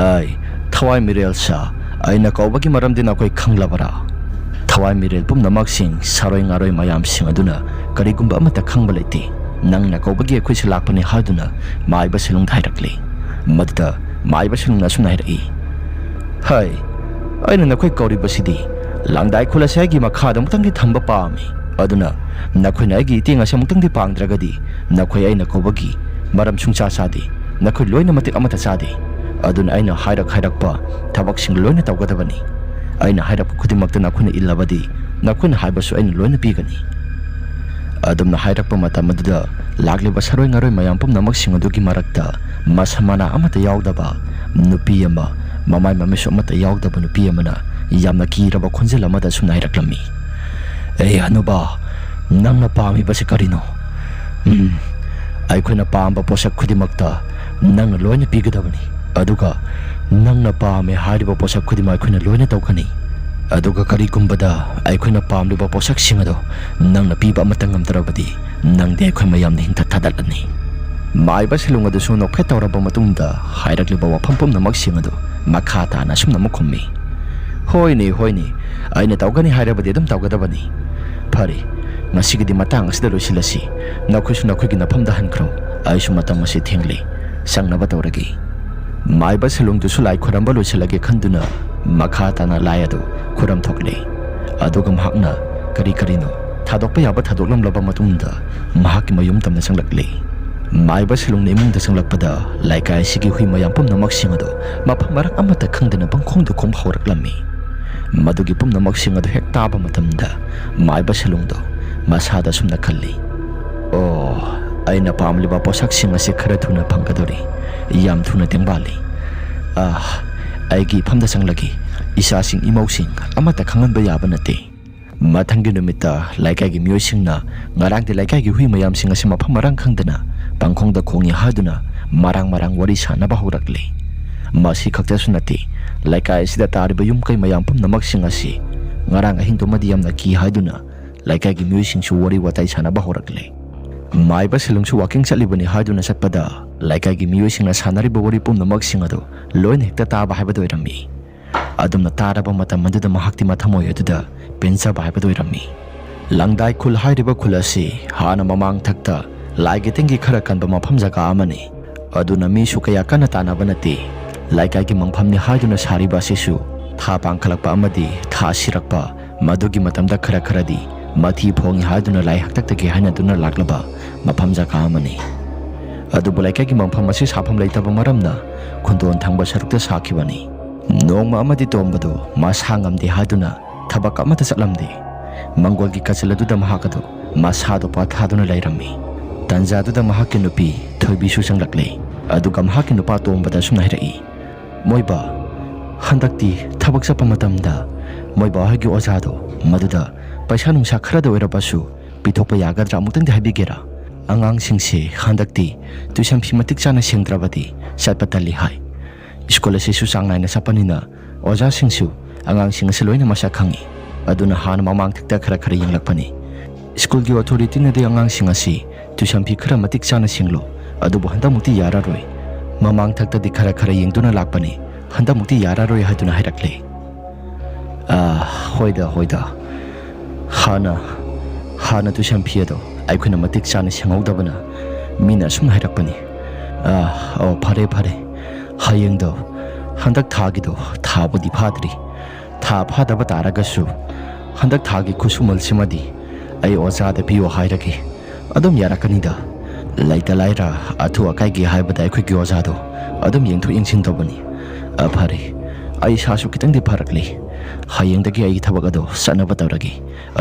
"ꯑꯩ ꯊꯋꯥꯏ ꯃꯤꯔꯦꯜ ꯁꯥ, ꯑꯩꯅ ꯀꯧꯕꯒꯤ ꯃꯔꯝꯗꯤ ꯅꯈꯣꯏ ꯈꯪꯂꯕꯔꯥ?" ꯊꯋꯥꯏ ꯃꯤꯔꯦꯜ ꯄꯨꯝꯅꯃꯛꯁꯤꯡ ꯁꯥꯔꯣꯏ ꯉꯥꯔꯣꯏ ꯃꯌꯥꯝꯁꯤꯡ ꯑꯗꯨꯅ ꯀꯔꯤꯒꯨꯝꯕ ꯑꯃꯠꯇ ꯈꯪꯕ ꯂꯩꯇꯦ꯫ "ꯅꯪꯅ ꯀꯧꯕꯒꯤ ꯑꯩꯈꯣꯏꯁꯨ ꯂꯥꯛꯄꯅꯤ" ꯍꯥꯏꯗꯨꯅ ꯃꯥꯏꯕ ꯁꯤꯂꯣꯡꯗ ꯍꯥꯏꯔꯛꯂꯤ꯫ ꯃꯗꯨꯗ ꯃꯥꯏꯕ ꯁꯤꯂꯣꯡꯅ ꯑꯁꯨꯝꯅ ꯍꯥꯏꯔꯛꯏ, "ꯍꯩ, ꯑꯩꯅ ꯅꯈꯣꯏ ꯀꯧꯔꯤꯕꯁꯤꯗꯤ ꯂꯥꯡꯗꯥꯏ ꯈꯨꯜ ꯑꯁꯤ ꯑꯩꯒꯤ ꯃꯈꯥꯗ ꯑꯃꯨꯛꯇꯪꯗꯤ ꯊꯝꯕ ꯄꯥꯝꯃꯤ꯫ ꯑꯗꯨꯅ ꯅꯈꯣꯏꯅ ꯑꯩꯒꯤ ꯏꯇꯦꯡ ꯑꯁꯤ ꯑꯃꯨꯛꯇꯪꯗꯤ ꯄꯥꯡꯗ꯭ꯔꯒꯗꯤ ꯅꯈꯣꯏ ꯑꯩꯅ ꯀꯧꯕꯒꯤ ꯃꯔꯝ ꯁꯨꯡꯆꯥ ꯆꯥꯗꯦ꯫ ꯅꯈꯣꯏ ꯂꯣꯏꯅ ꯃꯇꯤꯛ ꯑꯃꯠꯇ ꯆꯥꯗꯦ꯫ ꯑꯗꯨꯅ ꯑꯩꯅ ꯍꯥꯏꯔꯛ ꯍꯥꯏꯔꯛꯄ ꯊꯕꯛꯁꯤꯡ ꯂꯣꯏꯅ ꯇꯧꯒꯗꯕꯅꯤ꯫ ꯑꯩꯅ ꯍꯥꯏꯔꯛꯄ ꯈꯨꯗꯤꯡꯃꯛꯇ ꯅꯈꯣꯏꯅ ꯏꯜꯂꯕꯗꯤ ꯅꯈꯣꯏꯅ ꯍꯥꯏꯕꯁꯨ ꯑꯩꯅ ꯂꯣꯏꯅ ꯄꯤꯒꯅꯤ"꯫ ꯑꯗꯨꯝꯅ ꯍꯥꯏꯔꯛꯄ ꯃꯇꯝ ꯑꯗꯨꯗ ꯂꯥꯛꯂꯤꯕ ꯁꯥꯔꯣꯏ ꯉꯥꯔꯣꯏ ꯃꯌꯥꯝ ꯄꯨꯝꯅꯃꯛꯁꯤꯡ ꯑꯗꯨꯒꯤ ꯃꯔꯛꯇ ꯃꯁꯝ ꯃꯅꯥ ꯑꯃꯠꯇ ꯌꯥꯎꯗꯕ ꯅꯨꯄꯤ ꯑꯃ, ꯃꯃꯥꯏ ꯃꯃꯤꯠꯁꯨ ꯑꯃꯠꯇ ꯌꯥꯎꯗꯕ ꯅꯨꯄꯤ ꯑꯃꯅ ꯌꯥꯝꯅ ꯀꯤꯔꯕ ꯈꯣꯟꯖꯦꯜ ꯑꯃꯗ ꯑꯁꯨꯝꯅ ꯍꯥꯏꯔꯛꯂꯝꯃꯤ, "ꯑꯦ ꯍꯅꯨꯕꯥ, ꯅꯪꯅ ꯄꯥꯝꯃꯤꯕꯁꯤ ꯀꯔꯤꯅꯣ? ꯎꯝ, ꯑꯩꯈꯣꯏꯅ ꯄꯥꯝꯕ ꯄꯣꯠꯁꯛ ꯈꯨꯗꯤꯡꯃꯛꯇ ꯅꯪꯅ ꯂꯣꯏꯅ ꯄꯤꯒꯗꯕꯅꯤ꯫ ꯑꯗꯨꯒ ꯅꯪꯅ ꯄꯥꯝꯃꯦ ꯍꯥꯏꯔꯤꯕ ꯄꯣꯠꯁꯛ ꯈꯨꯗꯤꯡꯃꯛ ꯑꯩꯈꯣꯏꯅ ꯂꯣꯏꯅ ꯇꯧꯒꯅꯤ꯫ ꯑꯗꯨꯒ ꯀꯔꯤꯒꯨꯝꯕꯗ ꯑꯩꯈꯣꯏꯅ ꯄꯥꯝꯂꯤꯕ ꯄꯣꯠꯁꯛꯁꯤꯡ ꯑꯗꯣ ꯅꯪꯅ ꯄꯤꯕ ꯑꯃꯠꯇ ꯉꯝꯗ꯭ꯔꯕꯗꯤ ꯅꯪꯗꯤ ꯑꯩꯈꯣꯏ ꯃꯌꯥꯝꯅ ꯍꯤꯡꯊ ꯊꯥꯗꯠꯂꯅꯤ"꯫ ꯃꯥꯏꯕ ꯁꯤꯂꯣꯡ ꯑꯗꯨꯁꯨ ꯅꯣꯛꯐꯦꯠ ꯇꯧꯔꯕ ꯃꯇꯨꯡꯗ ꯍꯥꯏꯔꯛꯂꯤꯕ ꯋꯥꯐꯝ ꯄꯨꯝꯅꯃꯛꯁꯤꯡ ꯑꯗꯨ ꯃꯈꯥ ꯇꯥꯅ ꯑꯁꯨꯝꯅ ꯑꯃꯨꯛ ꯈꯨꯝꯃꯤ, "ꯍꯣꯏꯅꯦ, ꯍꯣꯏꯅꯦ, ꯑꯩꯅ ꯇꯧꯒꯅꯤ ꯍꯥꯏꯔꯕꯗꯤ ꯑꯗꯨꯝ ꯇꯧꯒꯗꯕꯅꯤ꯫ "ꯐꯔꯦ, ꯉꯁꯤꯒꯤꯗꯤ ꯃꯇꯥꯡ ꯑꯁꯤꯗ ꯂꯣꯏꯁꯤꯜꯂꯁꯤ꯫ ꯅꯈꯣꯏꯁꯨ ꯅꯈꯣꯏꯒꯤ ꯅꯐꯝꯗ ꯍꯟꯈ꯭ꯔꯣ꯫ ꯑꯩꯁꯨ ꯃꯇꯝ ꯑꯁꯤ ꯊꯦꯡꯂꯦ꯫ ꯆꯪꯅꯕ ꯇꯧꯔꯒꯦ꯫" ꯃꯥꯏꯕ ꯁꯦꯂꯨꯡꯗꯨꯁꯨ ꯂꯥꯏ ꯈꯣꯏꯔꯝꯕ ꯂꯣꯏꯁꯤꯜꯂꯒꯦ ꯈꯟꯗꯨꯅ ꯃꯈꯥ ꯇꯥꯅ ꯂꯥꯏ ꯑꯗꯨ ꯈꯨꯔꯝ ꯊꯣꯛꯂꯦ꯫ ꯑꯗꯨꯒ ꯃꯍꯥꯛꯅ ꯀꯔꯤ ꯀꯔꯤꯅꯣ ꯊꯥꯗꯣꯛꯄ ꯌꯥꯕ ꯊꯥꯗꯣꯛꯂꯝꯂꯕ ꯃꯇꯨꯡꯗ ꯃꯍꯥꯛꯀꯤ ꯃꯌꯨꯝ ꯇꯝꯅ ꯆꯪꯂꯛꯂꯦ꯫ ꯃꯥꯏꯕ ꯁꯦꯂꯨꯡꯅ ꯏꯃꯨꯡꯗ ꯆꯪꯂꯛꯄꯗ ꯂꯩꯀꯥꯏ ꯑꯁꯤꯒꯤ ꯍꯨꯏ ꯃꯌꯥꯝ ꯄꯨꯝꯅꯃꯛꯁꯤꯡ ꯑꯗꯨ ꯃꯐꯝ ꯃꯔꯥꯡ ꯑꯃꯠꯇ ꯈꯪꯗꯅ ꯄꯪꯈꯣꯡꯗ ꯈꯣꯡ ꯍꯧꯔꯛꯂꯝꯃꯤ꯫ ꯃꯗꯨꯒꯤ ꯄꯨꯝꯅꯃꯛꯁꯤꯡ ꯑꯗꯨ ꯍꯦꯛ ꯇꯥꯕ ꯃꯇꯝꯗ ꯃꯥꯏꯕ ꯁꯦꯂꯨꯡꯗꯣ ꯃꯁꯥꯗ ꯑꯁꯨꯝꯅ ꯈꯜꯂꯤ, "ꯑꯣ, ꯑꯩꯅ ꯄꯥꯝꯂꯤꯕ ꯄꯣꯠꯁꯛꯁꯤꯡ ꯑꯁꯤ ꯈꯔ ꯊꯨꯅ ꯐꯪꯒꯗꯧꯔꯤ꯫ ꯌꯥꯝ ꯊꯨꯅ ꯇꯦꯡꯕꯥꯜꯂꯤ꯫ ꯑꯥ, ꯑꯩꯒꯤ ꯏꯐꯝꯗ ꯆꯪꯂꯒꯦ꯫ ꯏꯆꯥꯁꯤꯡ ꯏꯃꯧꯁꯤꯡ ꯑꯃꯠꯇ ꯈꯪꯍꯟꯕ ꯌꯥꯕ ꯅꯠꯇꯦ꯫" ꯃꯊꯪꯒꯤ ꯅꯨꯃꯤꯠꯇ ꯂꯩꯀꯥꯏꯒꯤ ꯃꯤꯑꯣꯏꯁꯤꯡꯅ ꯉꯔꯥꯡꯗꯤ ꯂꯩꯀꯥꯏꯒꯤ ꯍꯨꯏ ꯃꯌꯥꯝꯁꯤꯡ ꯑꯁꯤ ꯃꯐꯝ ꯃꯔꯥꯡ ꯈꯪꯗꯅ ꯄꯪꯈꯣꯡꯗ ꯈꯣꯡꯏ ꯍꯥꯏꯗꯨꯅ ꯃꯔꯥꯡ ꯃꯔꯥꯡ ꯋꯥꯔꯤ ꯁꯥꯅꯕ ꯍꯧꯔꯛꯂꯤ꯫ ꯃꯁꯤ ꯈꯛꯇꯁꯨ ꯅꯠꯇꯦ, ꯂꯩꯀꯥꯏ ꯑꯁꯤꯗ ꯇꯥꯔꯤꯕ ꯌꯨꯝ ꯀꯩ ꯃꯌꯥꯝ ꯄꯨꯝꯅꯃꯛꯁꯤꯡ ꯑꯁꯤ ꯉꯔꯥꯡ ꯑꯍꯤꯡꯗꯨꯃꯗꯤ ꯌꯥꯝꯅ ꯀꯤ ꯍꯥꯏꯗꯨꯅ ꯂꯩꯀꯥꯏꯒꯤ ꯃꯤꯑꯣꯏꯁꯤꯡꯁꯨ ꯋꯥꯔꯤ ꯋꯥꯇꯥꯏ ꯁꯥꯅꯕ ꯍꯧꯔꯛꯂꯦ꯫ ꯃꯥꯏꯕ ꯁꯦꯂꯨꯡꯁꯨ ꯋꯥꯀꯤꯡ ꯆꯠꯂꯤꯕꯅꯤ ꯍꯥꯏꯗꯨꯅ ꯆꯠꯄꯗ ꯂꯩꯀꯥꯏꯒꯤ ꯃꯤꯑꯣꯏꯁꯤꯡꯅ ꯁꯥꯟꯅꯔꯤꯕ ꯋꯥꯔꯤ ꯄꯨꯝꯅꯃꯛꯁꯤꯡ ꯑꯗꯨ ꯂꯣꯏꯅ ꯍꯦꯛꯇ ꯇꯥꯕ ꯍꯥꯏꯕꯗꯨ ꯑꯣꯏꯔꯝꯃꯤ꯫ ꯑꯗꯨꯝꯅ ꯇꯥꯔꯕ ꯃꯇꯝ ꯑꯗꯨꯗ ꯃꯍꯥꯛꯇꯤ ꯃꯊꯃꯣꯏ ꯑꯗꯨꯗ ꯄꯦꯟꯖꯕ ꯍꯥꯏꯕꯗꯨ ꯑꯣꯏꯔꯝꯃꯤ꯫ ꯂꯪꯗꯥꯏ ꯈꯨꯜ ꯍꯥꯏꯔꯤꯕ ꯈꯨꯜ ꯑꯁꯤ ꯍꯥꯟꯅ ꯃꯃꯥꯡꯊꯛꯇ ꯂꯥꯏꯒꯤ ꯇꯤꯟꯒꯤ ꯈꯔ ꯀꯟꯕ ꯃꯐꯝ ꯖꯒꯥ ꯑꯃꯅꯤ꯫ ꯑꯗꯨꯅ ꯃꯤꯁꯨ ꯀꯌꯥ ꯀꯟꯅ ꯇꯥꯟꯅꯕ ꯅꯠꯇꯦ꯫ ꯂꯩꯀꯥꯏꯒꯤ ꯃꯪꯐꯝꯅꯤ ꯍꯥꯏꯗꯨꯅ ꯁꯥꯔꯤꯕ ꯑꯁꯤꯁꯨ ꯊꯥ ꯄꯥꯡꯈꯠꯂꯛꯄ ꯑꯃꯗꯤ ꯊꯥ ꯁꯤꯔꯛꯄ, ꯃꯗꯨꯒꯤ ꯃꯇꯝꯗ ꯈꯔ ꯈꯔꯗꯤ ꯃꯊꯤ ꯐꯣꯡꯏ ꯍꯥꯏꯗꯨꯅ ꯂꯥꯏ ꯍꯥꯛꯇꯛꯇꯒꯤ ꯍꯥꯏꯅꯗꯨꯅ ꯂꯥꯛꯂꯕ ꯃꯐꯝ ꯖꯒꯥ ꯑꯃꯅꯤ꯫ ꯑꯗꯨꯕꯨ ꯂꯩꯀꯥꯏꯒꯤ ꯃꯪꯐꯝ ꯑꯁꯤ ꯁꯥꯐꯝ ꯂꯩꯇꯕ ꯃꯔꯝꯅ ꯈꯨꯟꯗꯣꯟ ꯊꯪꯕ ꯁꯔꯨꯛꯇ ꯁꯥꯈꯤꯕꯅꯤ꯫ ꯅꯣꯡꯃ ꯑꯃꯗꯤ ꯇꯣꯝꯕꯗꯨ ꯃꯁꯥ ꯉꯝꯗꯦ ꯍꯥꯏꯗꯨꯅ ꯊꯕꯛ ꯑꯃꯠꯇ ꯆꯠꯂꯝꯗꯦ꯫ ꯃꯪꯒꯣꯜꯒꯤ ꯀꯆꯜ ꯑꯗꯨꯗ ꯃꯍꯥꯛ ꯑꯗꯨ ꯃꯁꯥꯗꯨ ꯄꯥꯊꯥꯗꯨꯅ ꯂꯩꯔꯝꯃꯤ꯫ ꯇꯟꯖꯥꯗꯨꯗ ꯃꯍꯥꯛꯀꯤ ꯅꯨꯄꯤ ꯊꯣꯏꯕꯤꯁꯨ ꯆꯪꯂꯛꯂꯦ꯫ ꯑꯗꯨꯒ ꯃꯍꯥꯛꯀꯤ ꯅꯨꯄꯥ ꯇꯣꯝꯕꯗ ꯑꯁꯨꯝꯅ ꯍꯥꯏꯔꯛꯏ, "ꯃꯣꯏꯕꯥ, ꯍꯟꯗꯛꯇꯤ ꯊꯕꯛ ꯆꯠꯄ ꯃꯇꯝꯗ ꯃꯣꯏꯕꯥ ꯍꯣꯏꯒꯤ ꯑꯣꯖꯥꯗꯣ ꯃꯗꯨꯗ ꯄꯩꯁꯥ ꯅꯨꯡꯁꯥ ꯈꯔꯗ ꯑꯣꯏꯔꯕꯁꯨ ꯄꯤꯊꯣꯛꯄ ꯌꯥꯒꯗ꯭ꯔꯥ? ꯑꯃꯨꯛꯇꯪꯗꯤ ꯍꯥꯏꯕꯤꯒꯦꯔꯥ? ꯑꯉꯥꯡꯁꯤꯡꯁꯦ ꯍꯟꯗꯛꯇꯤ tuition fee ꯃꯇꯤꯛ ꯆꯥꯅ ꯁꯦꯡꯗ꯭ꯔꯕꯗꯤ ꯆꯠꯄ ꯇꯜꯂꯤ ꯍꯥꯏ꯫" ꯁ꯭ꯀꯨꯜ ꯑꯁꯤꯁꯨ ꯆꯥꯡ ꯅꯥꯏꯅ ꯆꯠꯄꯅꯤꯅ ꯑꯣꯖꯥꯁꯤꯡꯁꯨ ꯑꯉꯥꯡꯁꯤꯡ ꯑꯁꯤ ꯂꯣꯏꯅ ꯃꯁꯛ ꯈꯪꯏ꯫ ꯑꯗꯨꯅ ꯍꯥꯟꯅ ꯃꯃꯥꯡꯊꯛꯇ ꯈꯔ ꯈꯔ ꯌꯦꯡꯂꯛꯄꯅꯤ꯫ ꯁ꯭ꯀꯨꯜꯒꯤ authorityꯅꯗꯤ ꯑꯉꯥꯡꯁꯤꯡ ꯑꯁꯤ tuition fee ꯈꯔ ꯃꯇꯤꯛ ꯆꯥꯅ ꯁꯦꯡꯂꯣ, ꯑꯗꯨꯕꯨ ꯍꯟꯗꯛꯃꯨꯛꯇꯤ ꯌꯥꯔꯔꯣꯏ꯫ ꯃꯃꯥꯡꯊꯛꯇꯗꯤ ꯈꯔ ꯈꯔ ꯌꯦꯡꯗꯨꯅ ꯂꯥꯛꯄꯅꯤ, ꯍꯟꯗꯛꯃꯨꯛꯇꯤ ꯌꯥꯔꯔꯣꯏ ꯍꯥꯏꯗꯨꯅ ꯍꯥꯏꯔꯛꯂꯦ꯫ "ꯑꯥ, ꯍꯣꯏꯗ, ꯍꯣꯏꯗ꯫ ꯍꯥꯟꯅ ꯍꯥꯟꯅ ꯇꯨꯏꯁꯟ ꯐꯤ ꯑꯗꯣ ꯑꯩꯈꯣꯏꯅ ꯃꯇꯤꯛ ꯆꯥꯅ ꯁꯦꯡꯍꯧꯗꯕꯅ ꯃꯤꯅ ꯑꯁꯨꯝꯅ ꯍꯥꯏꯔꯛꯄꯅꯤ꯫ ꯑꯥ, ꯑꯣ, ꯐꯔꯦ, ꯐꯔꯦ꯫ ꯍꯌꯦꯡꯗꯣ, ꯍꯟꯗꯛ ꯊꯥꯒꯤꯗꯣ ꯊꯥꯕꯨꯗꯤ ꯐꯥꯗ꯭ꯔꯤ꯫ ꯊꯥ ꯐꯥꯗꯕ ꯇꯥꯔꯒꯁꯨ ꯍꯟꯗꯛ ꯊꯥꯒꯤ ꯈꯨꯠꯁꯨꯃꯜꯁꯤꯃꯗꯤ ꯑꯩ ꯑꯣꯖꯥꯗ ꯄꯤꯌꯣ ꯍꯥꯏꯔꯒꯦ꯫ ꯑꯗꯨꯝ ꯌꯥꯔꯛꯀꯅꯤꯗ꯫ ꯂꯩꯇ ꯂꯥꯏꯔ, ꯑꯊꯨ ꯑꯀꯥꯏꯒꯤ ꯍꯥꯏꯕꯗ ꯑꯩꯈꯣꯏꯒꯤ ꯑꯣꯖꯥꯗꯣ ꯑꯗꯨꯝ ꯌꯦꯡꯊꯣꯛ ꯌꯦꯡꯁꯤꯟ ꯇꯧꯕꯅꯤ꯫ ꯑ, ꯐꯔꯦ꯫ ꯑꯩ ꯏꯁꯥꯁꯨ ꯈꯤꯇꯪꯗꯤ ꯐꯔꯛꯂꯤ꯫ ꯍꯌꯦꯡꯗꯒꯤ ꯑꯩ ꯊꯕꯛ ꯑꯗꯣ ꯆꯠꯅꯕ ꯇꯧꯔꯒꯦ꯫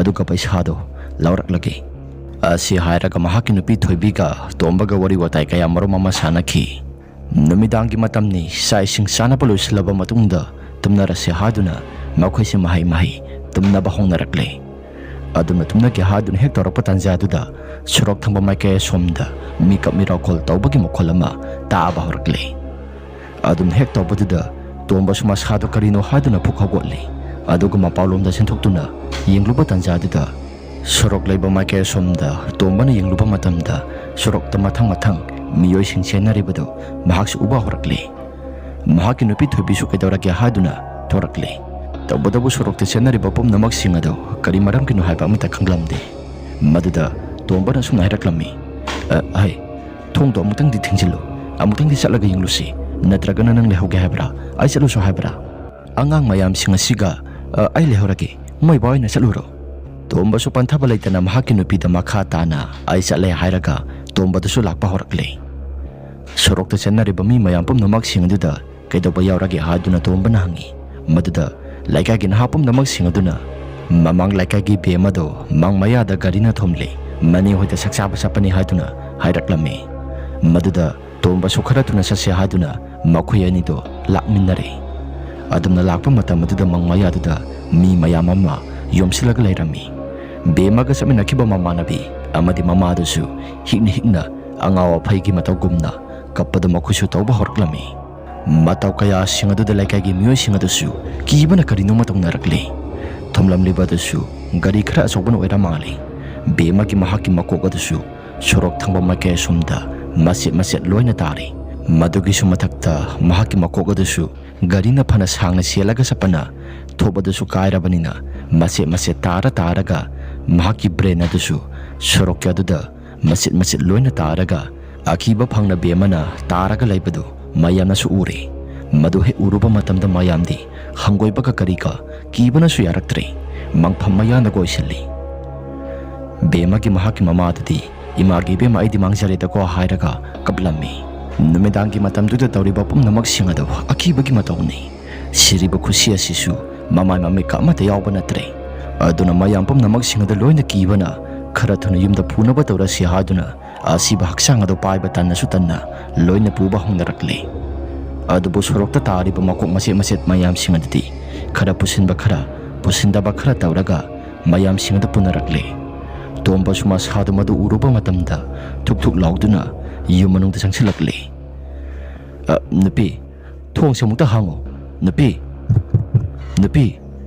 ꯑꯗꯨꯒ ꯄꯩꯁꯥꯗꯣ ꯂꯧꯔꯛꯂꯒꯦ꯫ ꯑꯁꯤ ꯍꯥꯏꯔꯒ ꯃꯍꯥꯛꯀꯤ ꯅꯨꯄꯤ ꯊꯣꯏꯕꯤꯒ ꯇꯣꯝꯕꯒ ꯋꯥꯔꯤ ꯋꯥꯇꯥꯏ ꯀꯌꯥ ꯃꯔꯨꯝ ꯑꯃ ꯁꯥꯟꯅꯈꯤ꯫ ꯅꯨꯃꯤꯗꯥꯡꯒꯤ ꯃꯇꯝꯅꯤ, ꯆꯥꯛ ꯏꯁꯤꯡ ꯆꯥꯅꯕ ꯂꯣꯏꯁꯤꯜꯂꯕ ꯃꯇꯨꯡꯗ ꯇꯨꯝꯅꯔꯁꯦ ꯍꯥꯏꯗꯨꯅ ꯃꯈꯣꯏꯁꯦ ꯃꯍꯩ ꯃꯍꯩ ꯇꯨꯝꯅꯕ ꯍꯧꯅꯔꯛꯂꯦ꯫ ꯑꯗꯨꯝꯅ ꯇꯨꯝꯅꯒꯦ ꯍꯥꯏꯗꯨꯅ ꯍꯦꯛ ꯇꯧꯔꯛꯄ ꯇꯥꯟꯖꯥꯗꯨꯗ ꯁꯣꯔꯣꯛ ꯊꯪꯕ ꯃꯥꯏꯀꯩ ꯑꯁꯣꯝꯗ ꯃꯤꯀꯞ ꯃꯤꯔꯥꯎꯈꯣꯜ ꯇꯧꯕꯒꯤ ꯃꯈꯣꯜ ꯑꯃ ꯇꯥꯕ ꯍꯧꯔꯛꯂꯦ꯫ ꯑꯗꯨꯝ ꯍꯦꯛ ꯇꯧꯕꯗꯨꯗ ꯇꯣꯝꯕꯁꯨ ꯃꯁꯥꯗꯣ ꯀꯔꯤꯅꯣ ꯍꯥꯏꯗꯨꯅ ꯐꯨꯛ ꯍꯧꯒꯠꯂꯤ꯫ ꯑꯗꯨꯒ ꯃꯄꯥꯟꯂꯣꯝꯗ ꯆꯦꯟꯊꯣꯛꯇꯨꯅ ꯌꯦꯡꯂꯨꯕ ꯇꯥꯟꯖꯥꯗꯨꯗ ꯁꯣꯔꯣꯛ ꯂꯩꯕ ꯃꯥꯏꯀꯩ ꯑꯁꯣꯝꯗ ꯇꯣꯝꯕꯅ ꯌꯦꯡꯂꯨꯕ ꯃꯇꯝꯗ ꯁꯣꯔꯣꯛꯇ ꯃꯊꯪ ꯃꯊꯪ ꯃꯤꯑꯣꯏꯁꯤꯡ ꯆꯦꯟꯅꯔꯤꯕꯗꯨ ꯃꯍꯥꯛꯁꯨ ꯎꯕ ꯍꯧꯔꯛꯂꯤ꯫ ꯃꯍꯥꯛꯀꯤ ꯅꯨꯄꯤ ꯊꯣꯏꯕꯤꯁꯨ ꯀꯩꯗꯧꯔꯒꯦ ꯍꯥꯏꯗꯨꯅ ꯊꯣꯔꯛꯂꯤ꯫ ꯇꯧꯕꯇꯕꯨ ꯁꯣꯔꯣꯛꯇ ꯆꯦꯟꯅꯔꯤꯕ ꯄꯨꯝꯅꯃꯛꯁꯤꯡ ꯑꯗꯨ ꯀꯔꯤ ꯃꯔꯝꯒꯤꯅꯣ ꯍꯥꯏꯕ ꯑꯃꯠꯇ ꯈꯪꯂꯝꯗꯦ꯫ ꯃꯗꯨꯗ ꯇꯣꯝꯕꯅ ꯑꯁꯨꯝꯅ ꯍꯥꯏꯔꯛꯂꯝꯃꯤ, "ꯑ, ꯍꯩ, ꯊꯣꯡꯗꯣ ꯑꯃꯨꯛꯇꯪꯗꯤ ꯊꯤꯡꯖꯤꯜꯂꯨ, ꯑꯃꯨꯛꯇꯪꯗꯤ ꯆꯠꯂꯒ ꯌꯦꯡꯂꯨꯁꯤ, ꯅꯠꯇ꯭ꯔꯒꯅ ꯅꯪ ꯂꯩꯍꯧꯒꯦ ꯍꯥꯏꯕ꯭ꯔꯥ? ꯑꯩ ꯆꯠꯂꯨꯁꯨ ꯍꯥꯏꯕ꯭ꯔꯥ?" "ꯑꯉꯥꯡ ꯃꯌꯥꯝꯁꯤꯡ ꯑꯁꯤꯒ, ꯑ, ꯑꯩ ꯂꯩꯍꯧꯔꯒꯦ, ꯃꯣꯏ ꯕꯥ ꯑꯣꯏꯅ ꯆꯠꯂꯨꯔꯣ꯫" ꯇꯣꯝꯕꯁꯨ ꯄꯟꯊꯕ ꯂꯩꯇꯅ ꯃꯍꯥꯛꯀꯤ ꯅꯨꯄꯤꯗ ꯃꯈꯥ ꯇꯥꯅ "ꯑꯩ ꯆꯠꯂꯦ" ꯍꯥꯏꯔꯒ ꯇꯣꯝꯕꯗꯨꯁꯨ ꯂꯥꯛꯄ ꯍꯧꯔꯛꯂꯦ꯫ ꯁꯣꯔꯣꯛꯇ ꯆꯦꯟꯅꯔꯤꯕ ꯃꯤ ꯃꯌꯥꯝ ꯄꯨꯝꯅꯃꯛꯁꯤꯡ ꯑꯗꯨꯗ ꯀꯩꯗꯧꯕ ꯌꯥꯎꯔꯒꯦ ꯍꯥꯏꯗꯨꯅ ꯇꯣꯝꯕꯅ ꯍꯪꯉꯤ꯫ ꯃꯗꯨꯗ ꯂꯩꯀꯥꯏꯒꯤ ꯅꯍꯥ ꯄꯨꯝꯅꯃꯛꯁꯤꯡ ꯑꯗꯨꯅ ꯃꯃꯥꯡ ꯂꯩꯀꯥꯏꯒꯤ ꯕꯦꯝ ꯑꯗꯣ ꯃꯥꯡ ꯃꯌꯥꯗ ꯒꯥꯔꯤꯅ ꯊꯣꯝꯂꯦ, ꯃꯅꯦ ꯍꯣꯏꯗ ꯁꯛ ꯆꯥꯕ ꯆꯠꯄꯅꯤ ꯍꯥꯏꯗꯨꯅ ꯍꯥꯏꯔꯛꯂꯝꯃꯤ꯫ ꯃꯗꯨꯗ ꯇꯣꯝꯕꯁꯨ ꯈꯔ ꯊꯨꯅ ꯆꯠꯁꯦ ꯍꯥꯏꯗꯨꯅ ꯃꯈꯣꯏ ꯑꯅꯤꯗꯣ ꯂꯥꯛꯃꯤꯟꯅꯔꯦ꯫ ꯑꯗꯨꯝꯅ ꯂꯥꯛꯄ ꯃꯇꯝ ꯑꯗꯨꯗ ꯃꯪ ꯃꯌꯥꯗꯨꯗ ꯃꯤ ꯃꯌꯥꯝ ꯑꯃ ꯌꯣꯝꯁꯤꯜꯂꯒ ꯂꯩꯔꯝꯃꯤ꯫ ꯕꯦꯝꯃꯒ ꯆꯠꯃꯤꯟꯅꯈꯤꯕ ꯃꯃꯥꯟꯅꯕꯤ ꯑꯃꯗꯤ ꯃꯃꯥꯗꯨꯁꯨ ꯍꯤꯛꯅ ꯍꯤꯛꯅ ꯑꯉꯥꯎ ꯑꯐꯩꯒꯤ ꯃꯇꯧꯒꯨꯝꯅ ꯀꯞꯄꯗ ꯃꯈꯣꯏꯁꯨ ꯇꯧꯕ ꯍꯧꯔꯛꯂꯝꯃꯤ꯫ ꯃꯇꯧ ꯀꯌꯥꯁꯤꯡ ꯑꯗꯨꯗ ꯂꯩꯀꯥꯏꯒꯤ ꯃꯤꯑꯣꯏꯁꯤꯡ ꯑꯗꯨꯁꯨ ꯀꯤꯕꯅ ꯀꯔꯤꯅꯣꯃ ꯇꯧꯅꯔꯛꯂꯤ꯫ ꯊꯣꯝꯂꯝꯂꯤꯕ ꯑꯗꯨꯁꯨ ꯒꯥꯔꯤ ꯈꯔ ꯑꯆꯧꯕꯅ ꯑꯣꯏꯔ ꯃꯥꯜꯂꯤ꯫ ꯕꯦꯝꯃꯒꯤ ꯃꯍꯥꯛꯀꯤ ꯃꯀꯣꯛ ꯑꯗꯨꯁꯨ ꯁꯣꯔꯣꯛ ꯊꯪꯕ ꯃꯥꯏꯀꯩ ꯑꯁꯣꯝꯗ ꯃꯆꯦꯠ ꯃꯆꯦꯠ ꯂꯣꯏꯅ ꯇꯥꯔꯤ꯫ ꯃꯗꯨꯒꯤꯁꯨ ꯃꯊꯛꯇ ꯃꯍꯥꯛꯀꯤ ꯃꯀꯣꯛ ꯑꯗꯨꯁꯨ ꯒꯥꯔꯤꯅ ꯐꯅ ꯁꯥꯡꯅ ꯆꯦꯜꯂꯒ ꯆꯠꯄꯅ ꯊꯣꯞ ꯑꯗꯨꯁꯨ ꯀꯥꯏꯔꯕꯅꯤꯅ ꯃꯆꯦꯠ ꯃꯆꯦꯠ ꯇꯥꯔ ꯇꯥꯔꯒ ꯃꯍꯥꯛꯀꯤ ꯕ꯭ꯔꯦꯟ ꯑꯗꯨꯁꯨ ꯁꯣꯔꯣꯛꯀꯤ ꯑꯗꯨꯗ ꯃꯆꯤꯠ ꯃꯆꯤꯠ ꯂꯣꯏꯅ ꯇꯥꯔꯒ ꯑꯀꯤꯕ ꯐꯪꯅ ꯕꯦꯝꯃꯅ ꯇꯥꯔꯒ ꯂꯩꯕꯗꯨ ꯃꯌꯥꯝꯅꯁꯨ ꯎꯔꯦ꯫ ꯃꯗꯨ ꯍꯦꯛ ꯎꯔꯨꯕ ꯃꯇꯝꯗ ꯃꯌꯥꯝꯗꯤ ꯍꯪꯒꯣꯏꯕꯒ ꯀꯔꯤꯒ ꯀꯤꯕꯅꯁꯨ ꯌꯥꯔꯛꯇ꯭ꯔꯦ꯫ ꯃꯪꯐꯝ ꯃꯌꯥꯅ ꯀꯣꯏꯁꯤꯜꯂꯤ꯫ ꯕꯦꯝꯃꯒꯤ ꯃꯍꯥꯛꯀꯤ ꯃꯃꯥꯗꯨꯗꯤ, "ꯏꯃꯥꯒꯤ ꯏꯕꯦꯝꯃ, ꯑꯩꯗꯤ ꯃꯥꯡꯖꯔꯦꯗꯀꯣ" ꯍꯥꯏꯔꯒ ꯀꯞꯂꯝꯃꯤ꯫ ꯅꯨꯃꯤꯗꯥꯡꯒꯤ ꯃꯇꯝꯗꯨꯗ ꯇꯧꯔꯤꯕ ꯄꯨꯝꯅꯃꯛꯁꯤꯡ ꯑꯗꯨ ꯑꯀꯤꯕꯒꯤ ꯃꯇꯧꯅꯤ꯫ ꯁꯤꯔꯤꯕ ꯈꯨꯠꯁꯤ ꯑꯁꯤꯁꯨ ꯃꯃꯥꯏ ꯃꯃꯤꯠꯀ ꯑꯃꯠꯇ ꯌꯥꯎꯕ ꯅꯠꯇ꯭ꯔꯦ꯫ ꯑꯗꯨꯅ ꯃꯌꯥꯝ ꯄꯨꯝꯅꯃꯛꯁꯤꯡ ꯑꯗꯨ ꯂꯣꯏꯅ ꯀꯤꯕꯅ ꯈꯔ ꯊꯨꯅ ꯌꯨꯝꯗ ꯄꯨꯅꯕ ꯇꯧꯔꯁꯤ ꯍꯥꯏꯗꯨꯅ ꯑꯁꯤꯕ ꯍꯛꯆꯥꯡ ꯑꯗꯨ ꯄꯥꯏꯕ ꯇꯟꯅꯁꯨ ꯇꯟꯅ ꯂꯣꯏꯅ ꯄꯨꯕ ꯍꯧꯅꯔꯛꯂꯦ꯫ ꯑꯗꯨꯕꯨ ꯁꯣꯔꯣꯛꯇ ꯇꯥꯔꯤꯕ ꯃꯀꯣꯛ ꯃꯆꯦꯠ ꯃꯆꯦꯠ ꯃꯌꯥꯝꯁꯤꯡ ꯑꯗꯨꯗꯤ ꯈꯔ ꯄꯨꯁꯤꯟꯕ ꯈꯔ, ꯄꯨꯁꯤꯟꯗꯕ ꯈꯔ ꯇꯧꯔꯒ ꯃꯌꯥꯝꯁꯤꯡ ꯑꯗꯨ ꯄꯨꯅꯔꯛꯂꯦ꯫ ꯇꯣꯝꯕꯁꯨ ꯃꯁꯥꯗꯨ ꯃꯗꯨ ꯎꯔꯨꯕ ꯃꯇꯝꯗ ꯊꯨꯛ ꯊꯨꯛ ꯂꯥꯎꯗꯨꯅ ꯌꯨꯝ ꯃꯅꯨꯡꯗ ꯆꯪꯁꯤꯜꯂꯛꯂꯦ꯫ "ꯑ, ꯅꯨꯄꯤ, ꯊꯣꯡꯁꯦ ꯑꯃꯨꯛꯇ ꯍꯥꯡꯉꯨ꯫ ꯅꯨꯄꯤ, ꯅꯨꯄꯤ!"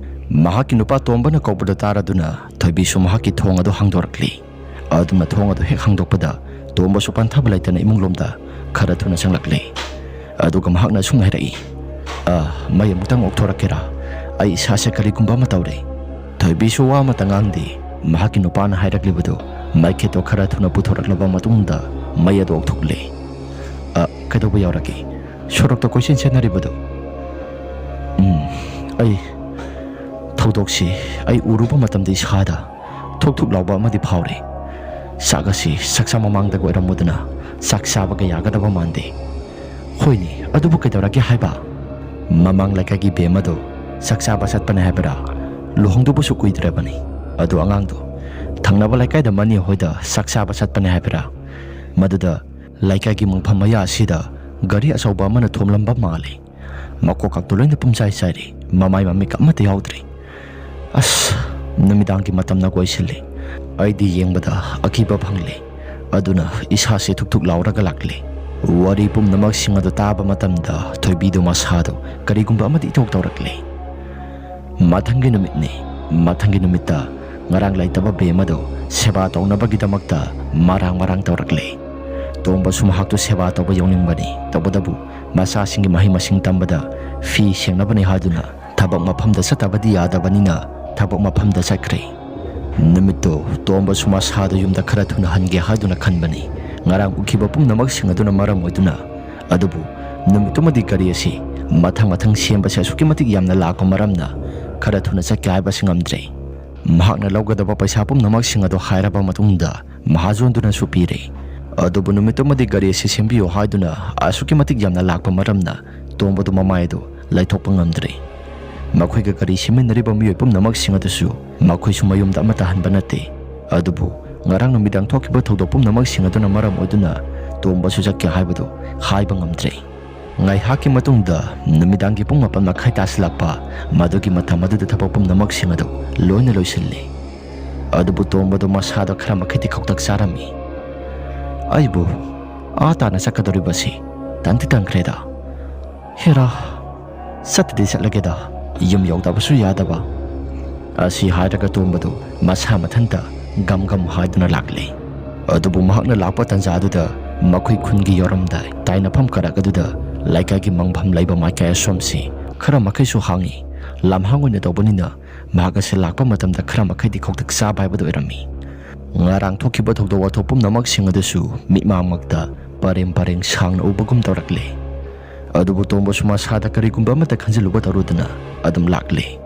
ꯃꯍꯥꯛꯀꯤ ꯅꯨꯄꯥ ꯇꯣꯝꯕꯅ ꯀꯧꯕꯗ ꯇꯥꯔꯗꯨꯅ ꯊꯣꯏꯕꯤꯁꯨ ꯃꯍꯥꯛꯀꯤ ꯊꯣꯡ ꯑꯗꯨ ꯍꯥꯡꯗꯣꯔꯛꯂꯤ꯫ ꯑꯗꯨꯅ ꯊꯣꯡ ꯑꯗꯨ ꯍꯦꯛ ꯍꯥꯡꯗꯣꯛꯄꯗ ꯇꯣꯝꯕꯁꯨ ꯄꯟꯊꯕ ꯂꯩꯇꯅ ꯏꯃꯨꯡꯂꯣꯝꯗ ꯈꯔ ꯊꯨꯅ ꯆꯪꯂꯛꯂꯦ꯫ ꯑꯗꯨꯒ ꯃꯍꯥꯛꯅ ꯑꯁꯨꯝꯅ ꯍꯥꯏꯔꯛꯏ, "ꯑ, ꯃꯩ ꯑꯃꯨꯛꯇꯪ ꯑꯣꯛꯊꯣꯔꯛꯀꯦꯔꯥ? ꯑꯩ ꯏꯁꯥꯁꯦ ꯀꯔꯤꯒꯨꯝꯕ ꯑꯃ ꯇꯧꯔꯦ꯫" ꯊꯣꯏꯕꯤꯁꯨ ꯋꯥ ꯑꯃꯇ ꯉꯥꯡꯗꯦ꯫ ꯃꯍꯥꯛꯀꯤ ꯅꯨꯄꯥꯅ ꯍꯥꯏꯔꯛꯂꯤꯕꯗꯨ ꯃꯩꯈꯦꯠꯇꯣ ꯈꯔ ꯊꯨꯅ ꯄꯨꯊꯣꯔꯛꯂꯕ ꯃꯇꯨꯡꯗ ꯃꯩ ꯑꯗꯨ ꯑꯣꯛꯊꯣꯛꯂꯦ꯫ "ꯑ, ꯀꯩꯗꯧꯕ ꯌꯥꯎꯔꯒꯦ? ꯁꯣꯔꯣꯛꯇ ꯀꯣꯏꯆꯦꯟ ꯆꯦꯟꯅꯔꯤꯕꯗꯨ?" "ꯎꯝ, ꯑꯩ, ꯊꯧꯗꯣꯛꯁꯤ ꯑꯩ ꯎꯔꯨꯕ ꯃꯇꯝꯗ ꯏꯁꯥꯗ ꯊꯨꯛ ꯊꯨꯛ ꯂꯥꯎꯕ ꯑꯃꯗꯤ ꯐꯥꯎꯔꯦ꯫ ꯆꯥꯛ ꯑꯁꯤ ꯆꯥꯛꯆꯥ ꯃꯃꯥꯡꯗꯒ ꯑꯣꯏꯔꯝꯃꯨꯗꯅ ꯆꯥꯛ ꯆꯥꯕꯒ ꯌꯥꯒꯗꯕ ꯃꯥꯟꯗꯦ꯫" "ꯍꯣꯏꯅꯦ, ꯑꯗꯨꯕꯨ ꯀꯩꯗꯧꯔꯒꯦ ꯍꯥꯏꯕ?" "ꯃꯃꯥꯡ ꯂꯩꯀꯥꯏꯒꯤ ꯕꯦꯝ ꯑꯗꯣ ꯆꯥꯛ ꯆꯥꯕ ꯆꯠꯄꯅꯦ ꯍꯥꯏꯕꯔꯥ? ꯂꯨꯍꯣꯡꯗꯧꯕꯁꯨ ꯀꯨꯏꯗ꯭ꯔꯕꯅꯤ꯫ ꯑꯗꯨ ꯑꯉꯥꯡꯗꯣ ꯊꯪꯅꯕ ꯂꯩꯀꯥꯏꯗ ꯃꯅꯤ ꯍꯣꯏꯗ ꯆꯥꯛ ꯆꯥꯕ ꯆꯠꯄꯅꯦ ꯍꯥꯏꯕꯔꯥ? ꯃꯗꯨꯗ ꯂꯩꯀꯥꯏꯒꯤ ꯃꯪꯐꯝ ꯃꯌꯥ ꯑꯁꯤꯗ ꯒꯥꯔꯤ ꯑꯆꯧꯕ ꯑꯃꯅ ꯊꯣꯝꯂꯝꯕ ꯃꯥꯜꯂꯤ꯫ ꯃꯀꯣꯛ ꯀꯥꯛꯇꯨ ꯂꯣꯏꯅ ꯄꯨꯝꯆꯥꯏ ꯆꯥꯏꯔꯦ, ꯃꯃꯥꯏ ꯃꯃꯤꯠ ꯑꯃꯠꯇ ꯌꯥꯎꯗ꯭ꯔꯦ꯫ ꯑꯁ, ꯅꯨꯃꯤꯗꯥꯡꯒꯤ ꯃꯇꯝꯅ ꯀꯣꯏꯁꯤꯜꯂꯦ꯫ ꯑꯩꯗꯤ ꯌꯦꯡꯕꯗ ꯑꯀꯤꯕ ꯐꯪꯂꯦ꯫ ꯑꯗꯨꯅ ꯏꯁꯥꯁꯦ ꯊꯨꯛ ꯊꯨꯛ ꯂꯥꯎꯔꯒ ꯂꯥꯛꯂꯦ꯫" ꯋꯥꯔꯤ ꯄꯨꯝꯅꯃꯛꯁꯤꯡ ꯑꯗꯨ ꯇꯥꯕ ꯃꯇꯝꯗ ꯊꯣꯏꯕꯤꯗꯨ ꯃꯁꯥꯗꯨ ꯀꯔꯤꯒꯨꯝꯕ ꯑꯃꯗꯤ ꯏꯇꯧ ꯇꯧꯔꯛꯂꯦ꯫ ꯃꯊꯪꯒꯤ ꯅꯨꯃꯤꯠꯅꯤ꯫ ꯃꯊꯪꯒꯤ ꯅꯨꯃꯤꯠꯇ ꯉꯔꯥꯡ ꯂꯩꯇꯕ ꯕꯦꯝ ꯑꯗꯨ ꯁꯦꯕꯥ ꯇꯧꯅꯕꯒꯤꯗꯃꯛꯇ ꯃꯔꯥꯡ ꯃꯔꯥꯡ ꯇꯧꯔꯛꯂꯦ꯫ ꯇꯣꯝꯕꯁꯨ ꯃꯍꯥꯛꯇꯨ ꯁꯦꯕꯥ ꯇꯧꯕ ꯌꯥꯎꯅꯤꯡꯕꯅꯤ꯫ ꯇꯧꯕꯇꯕꯨ ꯃꯆꯥꯁꯤꯡꯒꯤ ꯃꯍꯩ ꯃꯁꯤꯡ ꯇꯝꯕꯗ ꯐꯤ ꯁꯦꯡꯅꯕꯅꯤ ꯍꯥꯏꯗꯨꯅ ꯊꯕꯛ ꯃꯐꯝꯗ ꯆꯠꯇꯕꯗꯤ ꯌꯥꯗꯕꯅꯤꯅ ꯊꯕꯛ ꯃꯐꯝꯗ ꯆꯠꯈ꯭ꯔꯦ꯫ ꯅꯨꯃꯤꯠꯇꯨ ꯇꯣꯝꯕꯁꯨ ꯃꯁꯥꯗꯨ ꯌꯨꯝꯗ ꯈꯔ ꯊꯨꯅ ꯍꯟꯒꯦ ꯍꯥꯏꯗꯨꯅ ꯈꯟꯕꯅꯤ꯫ ꯉꯔꯥꯡ ꯎꯈꯤꯕ ꯄꯨꯝꯅꯃꯛꯁꯤꯡ ꯑꯗꯨꯅ ꯃꯔꯝ ꯑꯣꯏꯗꯨꯅ꯫ ꯑꯗꯨꯕꯨ ꯅꯨꯃꯤꯠꯇꯨꯃꯗꯤ ꯒꯥꯔꯤ ꯑꯁꯤ ꯃꯊꯪ ꯃꯊꯪ ꯁꯦꯝꯕꯁꯦ ꯑꯁꯨꯛꯀꯤ ꯃꯇꯤꯛ ꯌꯥꯝꯅ ꯂꯥꯛꯄ ꯃꯔꯝꯅ ꯈꯔ ꯊꯨꯅ ꯆꯠꯀꯦ ꯍꯥꯏꯕꯁꯤ ꯉꯝꯗ꯭ꯔꯦ꯫ ꯃꯍꯥꯛꯅ ꯂꯧꯒꯗꯕ ꯄꯩꯁꯥ ꯄꯨꯝꯅꯃꯛꯁꯤꯡ ꯑꯗꯨ ꯍꯥꯏꯔꯕ ꯃꯇꯨꯡꯗ ꯃꯍꯥꯖꯣꯟꯗꯨꯅꯁꯨ ꯄꯤꯔꯦ꯫ ꯑꯗꯨꯕꯨ ꯅꯨꯃꯤꯠꯇꯨꯃꯗꯤ ꯒꯥꯔꯤ ꯑꯁꯤ ꯁꯦꯝꯕꯤꯌꯨ ꯍꯥꯏꯗꯨꯅ ꯑꯁꯨꯛꯀꯤ ꯃꯇꯤꯛ ꯌꯥꯝꯅ ꯂꯥꯛꯄ ꯃꯔꯝꯅ ꯇꯣꯝꯕꯗꯨ ꯃꯃꯥꯏ ꯑꯗꯨ ꯂꯩꯊꯣꯛꯄ ꯉꯝꯗ꯭ꯔꯦ꯫ ꯃꯈꯣꯏꯒ ꯒꯥꯔꯤ ꯁꯦꯝꯃꯤꯟꯅꯔꯤꯕ ꯃꯤꯑꯣꯏ ꯄꯨꯝꯅꯃꯛꯁꯤꯡ ꯑꯗꯨꯁꯨ ꯃꯈꯣꯏꯁꯨ ꯃꯌꯨꯝꯗ ꯑꯃꯠꯇ ꯍꯟꯕ ꯅꯠꯇꯦ꯫ ꯑꯗꯨꯕꯨ ꯉꯔꯥꯡ ꯅꯨꯃꯤꯗꯥꯡ ꯊꯣꯛꯈꯤꯕ ꯊꯧꯗꯣꯛ ꯄꯨꯝꯅꯃꯛꯁꯤꯡ ꯑꯗꯨꯅ ꯃꯔꯝ ꯑꯣꯏꯗꯨꯅ ꯇꯣꯝꯕꯁꯨ ꯆꯠꯀꯦ ꯍꯥꯏꯕꯗꯨ ꯍꯥꯏꯕ ꯉꯝꯗ꯭ꯔꯦ꯫ ꯉꯥꯏꯍꯥꯛꯀꯤ ꯃꯇꯨꯡꯗ ꯅꯨꯃꯤꯗꯥꯡꯒꯤ ꯄꯨꯡ ꯃꯥꯄꯟ ꯃꯈꯥꯏ ꯇꯥꯁꯤꯜꯂꯛꯄ, ꯃꯗꯨꯒꯤ ꯃꯇꯝ ꯑꯗꯨꯗ ꯊꯕꯛ ꯄꯨꯝꯅꯃꯛꯁꯤꯡ ꯑꯗꯨ ꯂꯣꯏꯅ ꯂꯣꯏꯁꯤꯜꯂꯤ꯫ ꯑꯗꯨꯕꯨ ꯇꯣꯝꯕꯗꯨ ꯃꯁꯥꯗ ꯈꯔ ꯃꯈꯩꯗꯤ ꯈꯧꯇꯛ ꯆꯥꯔꯝꯃꯤ꯫ "ꯑꯩꯕꯨ ꯑꯥ ꯇꯥꯅ ꯆꯠꯀꯗꯧꯔꯤꯕꯁꯤ ꯇꯟꯗꯤ ꯇꯟꯈ꯭ꯔꯦꯗ꯫ ꯍꯦꯔꯥ, ꯆꯠꯇꯗꯤ ꯆꯠꯂꯒꯦꯗ, ꯌꯨꯝ ꯌꯧꯗꯕꯁꯨ ꯌꯥꯗꯕ" ꯑꯁꯤ ꯍꯥꯏꯔꯒ ꯇꯣꯝꯕꯗꯨ ꯃꯁꯥ ꯃꯊꯟꯇ ꯒꯝ ꯒꯝ ꯍꯥꯏꯗꯨꯅ ꯂꯥꯛꯂꯦ꯫ ꯑꯗꯨꯕꯨ ꯃꯍꯥꯛꯅ ꯂꯥꯛꯄ ꯇꯥꯟꯖꯥꯗꯨꯗ ꯃꯈꯣꯏ ꯈꯨꯟꯒꯤ ꯌꯧꯔꯝꯗꯥꯏ ꯇꯥꯏꯅꯐꯝ ꯀꯔꯛ ꯑꯗꯨꯗ ꯂꯩꯀꯥꯏꯒꯤ ꯃꯪꯐꯝ ꯂꯩꯕ ꯃꯥꯏꯀꯩ ꯑꯁꯣꯝꯁꯤ ꯈꯔ ꯃꯈꯩꯁꯨ ꯍꯥꯡꯉꯤ꯫ ꯂꯝꯍꯥꯡ ꯑꯣꯏꯅ ꯇꯧꯕꯅꯤꯅ ꯃꯍꯥꯛ ꯑꯁꯤ ꯂꯥꯛꯄ ꯃꯇꯝꯗ ꯈꯔ ꯃꯈꯩꯗꯤ ꯈꯧꯇꯛ ꯆꯥꯕ ꯍꯥꯏꯕꯗꯨ ꯑꯣꯏꯔꯝꯃꯤ꯫ ꯉꯔꯥꯡ ꯊꯣꯛꯈꯤꯕ ꯊꯧꯗꯣꯛ ꯋꯥꯊꯣꯛ ꯄꯨꯝꯅꯃꯛꯁꯤꯡ ꯑꯗꯨꯁꯨ ꯃꯤꯠꯃꯥꯡꯃꯛꯇ ꯄꯔꯦꯡ ꯄꯔꯦꯡ ꯁꯥꯡꯅ ꯎꯕꯒꯨꯝ ꯇꯧꯔꯛꯂꯦ꯫ ꯑꯗꯨꯕꯨ ꯇꯣꯝꯕꯁꯨ ꯃꯁꯥꯗ ꯀꯔꯤꯒꯨꯝꯕ ꯑꯃꯠꯇ ꯈꯟꯖꯤꯜꯂꯨꯕ ꯇꯧꯔꯨꯗꯅ ꯑꯗꯨꯝ ꯂꯥꯛꯂꯦ꯫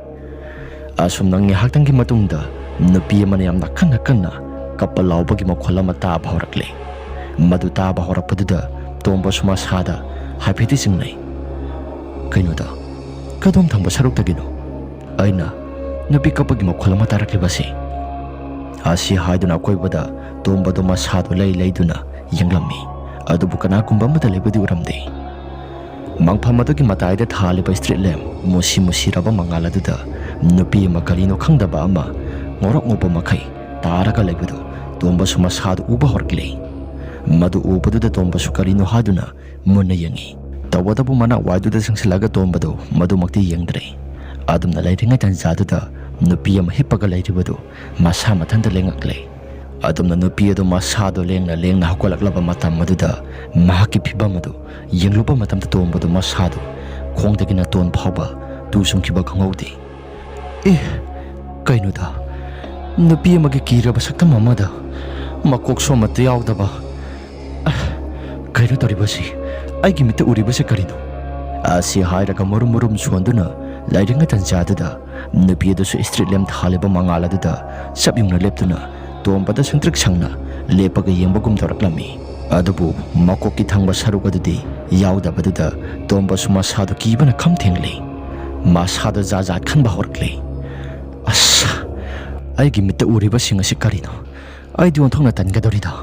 ꯑꯁꯨꯝꯅ ꯉꯥꯏꯍꯥꯛꯇꯪꯒꯤ ꯃꯇꯨꯡꯗ ꯅꯨꯄꯤ ꯑꯃꯅ ꯌꯥꯝꯅ ꯀꯟꯅ ꯀꯟꯅ ꯀꯞꯄ ꯂꯥꯎꯕꯒꯤ ꯃꯈꯣꯜ ꯑꯃ ꯇꯥꯕ ꯍꯧꯔꯛꯂꯦ꯫ ꯃꯗꯨ ꯇꯥꯕ ꯍꯧꯔꯛꯄꯗꯨꯗ ꯇꯣꯝꯕꯁꯨ ꯃꯁꯥꯗ ꯍꯥꯏꯐꯦꯠꯇꯤ ꯆꯤꯡꯅꯩ꯫ "ꯀꯩꯅꯣꯗ, ꯀꯗꯣꯝ ꯊꯪꯕ ꯁꯔꯨꯛꯇꯒꯤꯅꯣ ꯑꯩꯅ ꯅꯨꯄꯤ ꯀꯞꯄꯒꯤ ꯃꯈꯣꯜ ꯑꯃ ꯇꯥꯔꯛꯂꯤꯕꯁꯤ?" ꯑꯁꯤ ꯍꯥꯏꯗꯨꯅ ꯑꯀꯣꯏꯕꯗ ꯇꯣꯝꯕꯗꯨ ꯃꯁꯥꯗꯨ ꯂꯩ ꯂꯩꯗꯨꯅ ꯌꯦꯡꯂꯝꯃꯤ꯫ ꯑꯗꯨꯕꯨ ꯀꯅꯥꯒꯨꯝꯕ ꯑꯃꯠꯇ ꯂꯩꯕꯗꯤ ꯎꯔꯝꯗꯦ꯫ ꯃꯪꯐꯝ ꯑꯗꯨꯒꯤ ꯃꯇꯥꯏꯗ ꯊꯥꯜꯂꯤꯕ ꯁ꯭ꯇ꯭ꯔꯤꯠ ꯂꯦꯝꯞ ꯃꯨꯁꯤ ꯃꯨꯁꯤꯔꯕ ꯃꯉꯥꯜ ꯑꯗꯨꯗ ꯅꯨꯄꯤ ꯑꯃ ꯀꯔꯤꯅꯣ ꯈꯪꯗꯕ ꯑꯃ ꯉꯧꯔꯣꯛ ꯉꯧꯕ ꯃꯈꯩ ꯇꯥꯔꯒ ꯂꯩꯕꯗꯨ ꯇꯣꯝꯕꯁꯨ ꯃꯁꯥꯗꯨ ꯎꯕ ꯍꯧꯔꯛꯂꯦ꯫ ꯃꯗꯨ ꯎꯕꯗꯨꯗ ꯇꯣꯝꯕꯁꯨ ꯀꯔꯤꯅꯣ ꯍꯥꯏꯗꯨꯅ ꯃꯨꯟꯅ ꯌꯦꯡꯉꯤ꯫ ꯇꯧꯕꯇꯕꯨ ꯃꯅꯥꯛ ꯋꯥꯏꯗꯨꯗ ꯆꯪꯁꯤꯜꯂꯒ ꯇꯣꯝꯕꯗꯨ ꯃꯗꯨꯃꯛꯇꯤ ꯌꯦꯡꯗ꯭ꯔꯦ꯫ ꯑꯗꯨꯝꯅ ꯂꯩꯔꯤꯉꯩ ꯇꯥꯟꯖꯥꯗꯨꯗ ꯅꯨꯄꯤ ꯑꯃ ꯍꯤꯞꯄꯒ ꯂꯩꯔꯤꯕꯗꯨ ꯃꯁꯥ ꯃꯊꯟꯇ ꯂꯦꯡꯉꯛꯂꯦ꯫ ꯑꯗꯨꯝꯅ ꯅꯨꯄꯤ ꯑꯗꯨ ꯃꯁꯥꯗꯣ ꯂꯦꯡꯅ ꯂꯦꯡꯅ ꯍꯧꯒꯠꯂꯛꯂꯕ ꯃꯇꯝ ꯑꯗꯨꯗ ꯃꯍꯥꯛꯀꯤ ꯐꯤꯕꯝ ꯑꯗꯨ ꯌꯦꯡꯂꯨꯕ ꯃꯇꯝꯗ ꯇꯣꯝꯕꯗꯨ ꯃꯁꯥꯗꯨ ꯈꯣꯡꯗꯒꯤ ꯅꯥꯇꯣꯟ ꯐꯥꯎꯕ ꯇꯨ ꯆꯨꯡꯈꯤꯕ ꯈꯪꯍꯧꯗꯦ꯫ "ꯑꯦ, ꯀꯩꯅꯣꯗ, ꯅꯨꯄꯤ ꯑꯃꯒꯤ ꯀꯤꯔꯕ ꯁꯛꯇꯝ ꯑꯃꯗ ꯃꯀꯣꯛꯁꯨ ꯑꯃꯠꯇ ꯌꯥꯎꯗꯕ꯫ ꯑ, ꯀꯩꯅꯣ ꯇꯧꯔꯤꯕꯁꯤ? ꯑꯩꯒꯤ ꯃꯤꯠꯇ ꯎꯔꯤꯕꯁꯤ ꯀꯔꯤꯅꯣ? ꯑꯁꯤ ꯍꯥꯏꯔꯒ ꯃꯔꯨꯝ ꯃꯔꯨꯝ ꯁꯣꯟꯗꯨꯅ ꯂꯩꯔꯤꯉꯩ ꯇꯟꯖꯥꯗꯨꯗ ꯅꯨꯄꯤ ꯑꯗꯨꯁꯨ ꯁ꯭ꯇ꯭ꯔꯤꯠ ꯂꯦꯝꯞ ꯊꯥꯜꯂꯤꯕ ꯃꯉꯥꯜ ꯑꯗꯨꯗ ꯆꯞ ꯌꯨꯡꯅ ꯂꯦꯞꯇꯨꯅ ꯇꯣꯝꯕꯗ ꯁꯪꯇ꯭ꯔꯤꯛ ꯁꯪꯅ ꯂꯦꯞꯄꯒ ꯌꯦꯡꯕꯒꯨꯝ ꯇꯧꯔꯛꯂꯝꯃꯤ꯫ ꯑꯗꯨꯕꯨ ꯃꯀꯣꯛꯀꯤ ꯊꯪꯕ ꯁꯔꯨꯛ ꯑꯗꯨꯗꯤ ꯌꯥꯎꯗꯕꯗꯨꯗ ꯇꯣꯝꯕꯁꯨ ꯃꯁꯥꯗꯨ ꯀꯤꯕꯅ ꯈꯝ ꯊꯦꯡꯂꯦ꯫ ꯃꯁꯥꯗ ꯖꯥꯠ ꯖꯥꯠ ꯈꯟꯕ ꯍꯧꯔꯛꯂꯦ꯫ "ꯑꯁ, ꯑꯩꯒꯤ ꯃꯤꯠꯇ ꯎꯔꯤꯕꯁꯤꯡ ꯑꯁꯤ ꯀꯔꯤꯅꯣ? ꯑꯩꯗꯤ ꯑꯣꯟꯊꯣꯛꯅ ꯇꯟꯒꯗꯧꯔꯤꯗ!"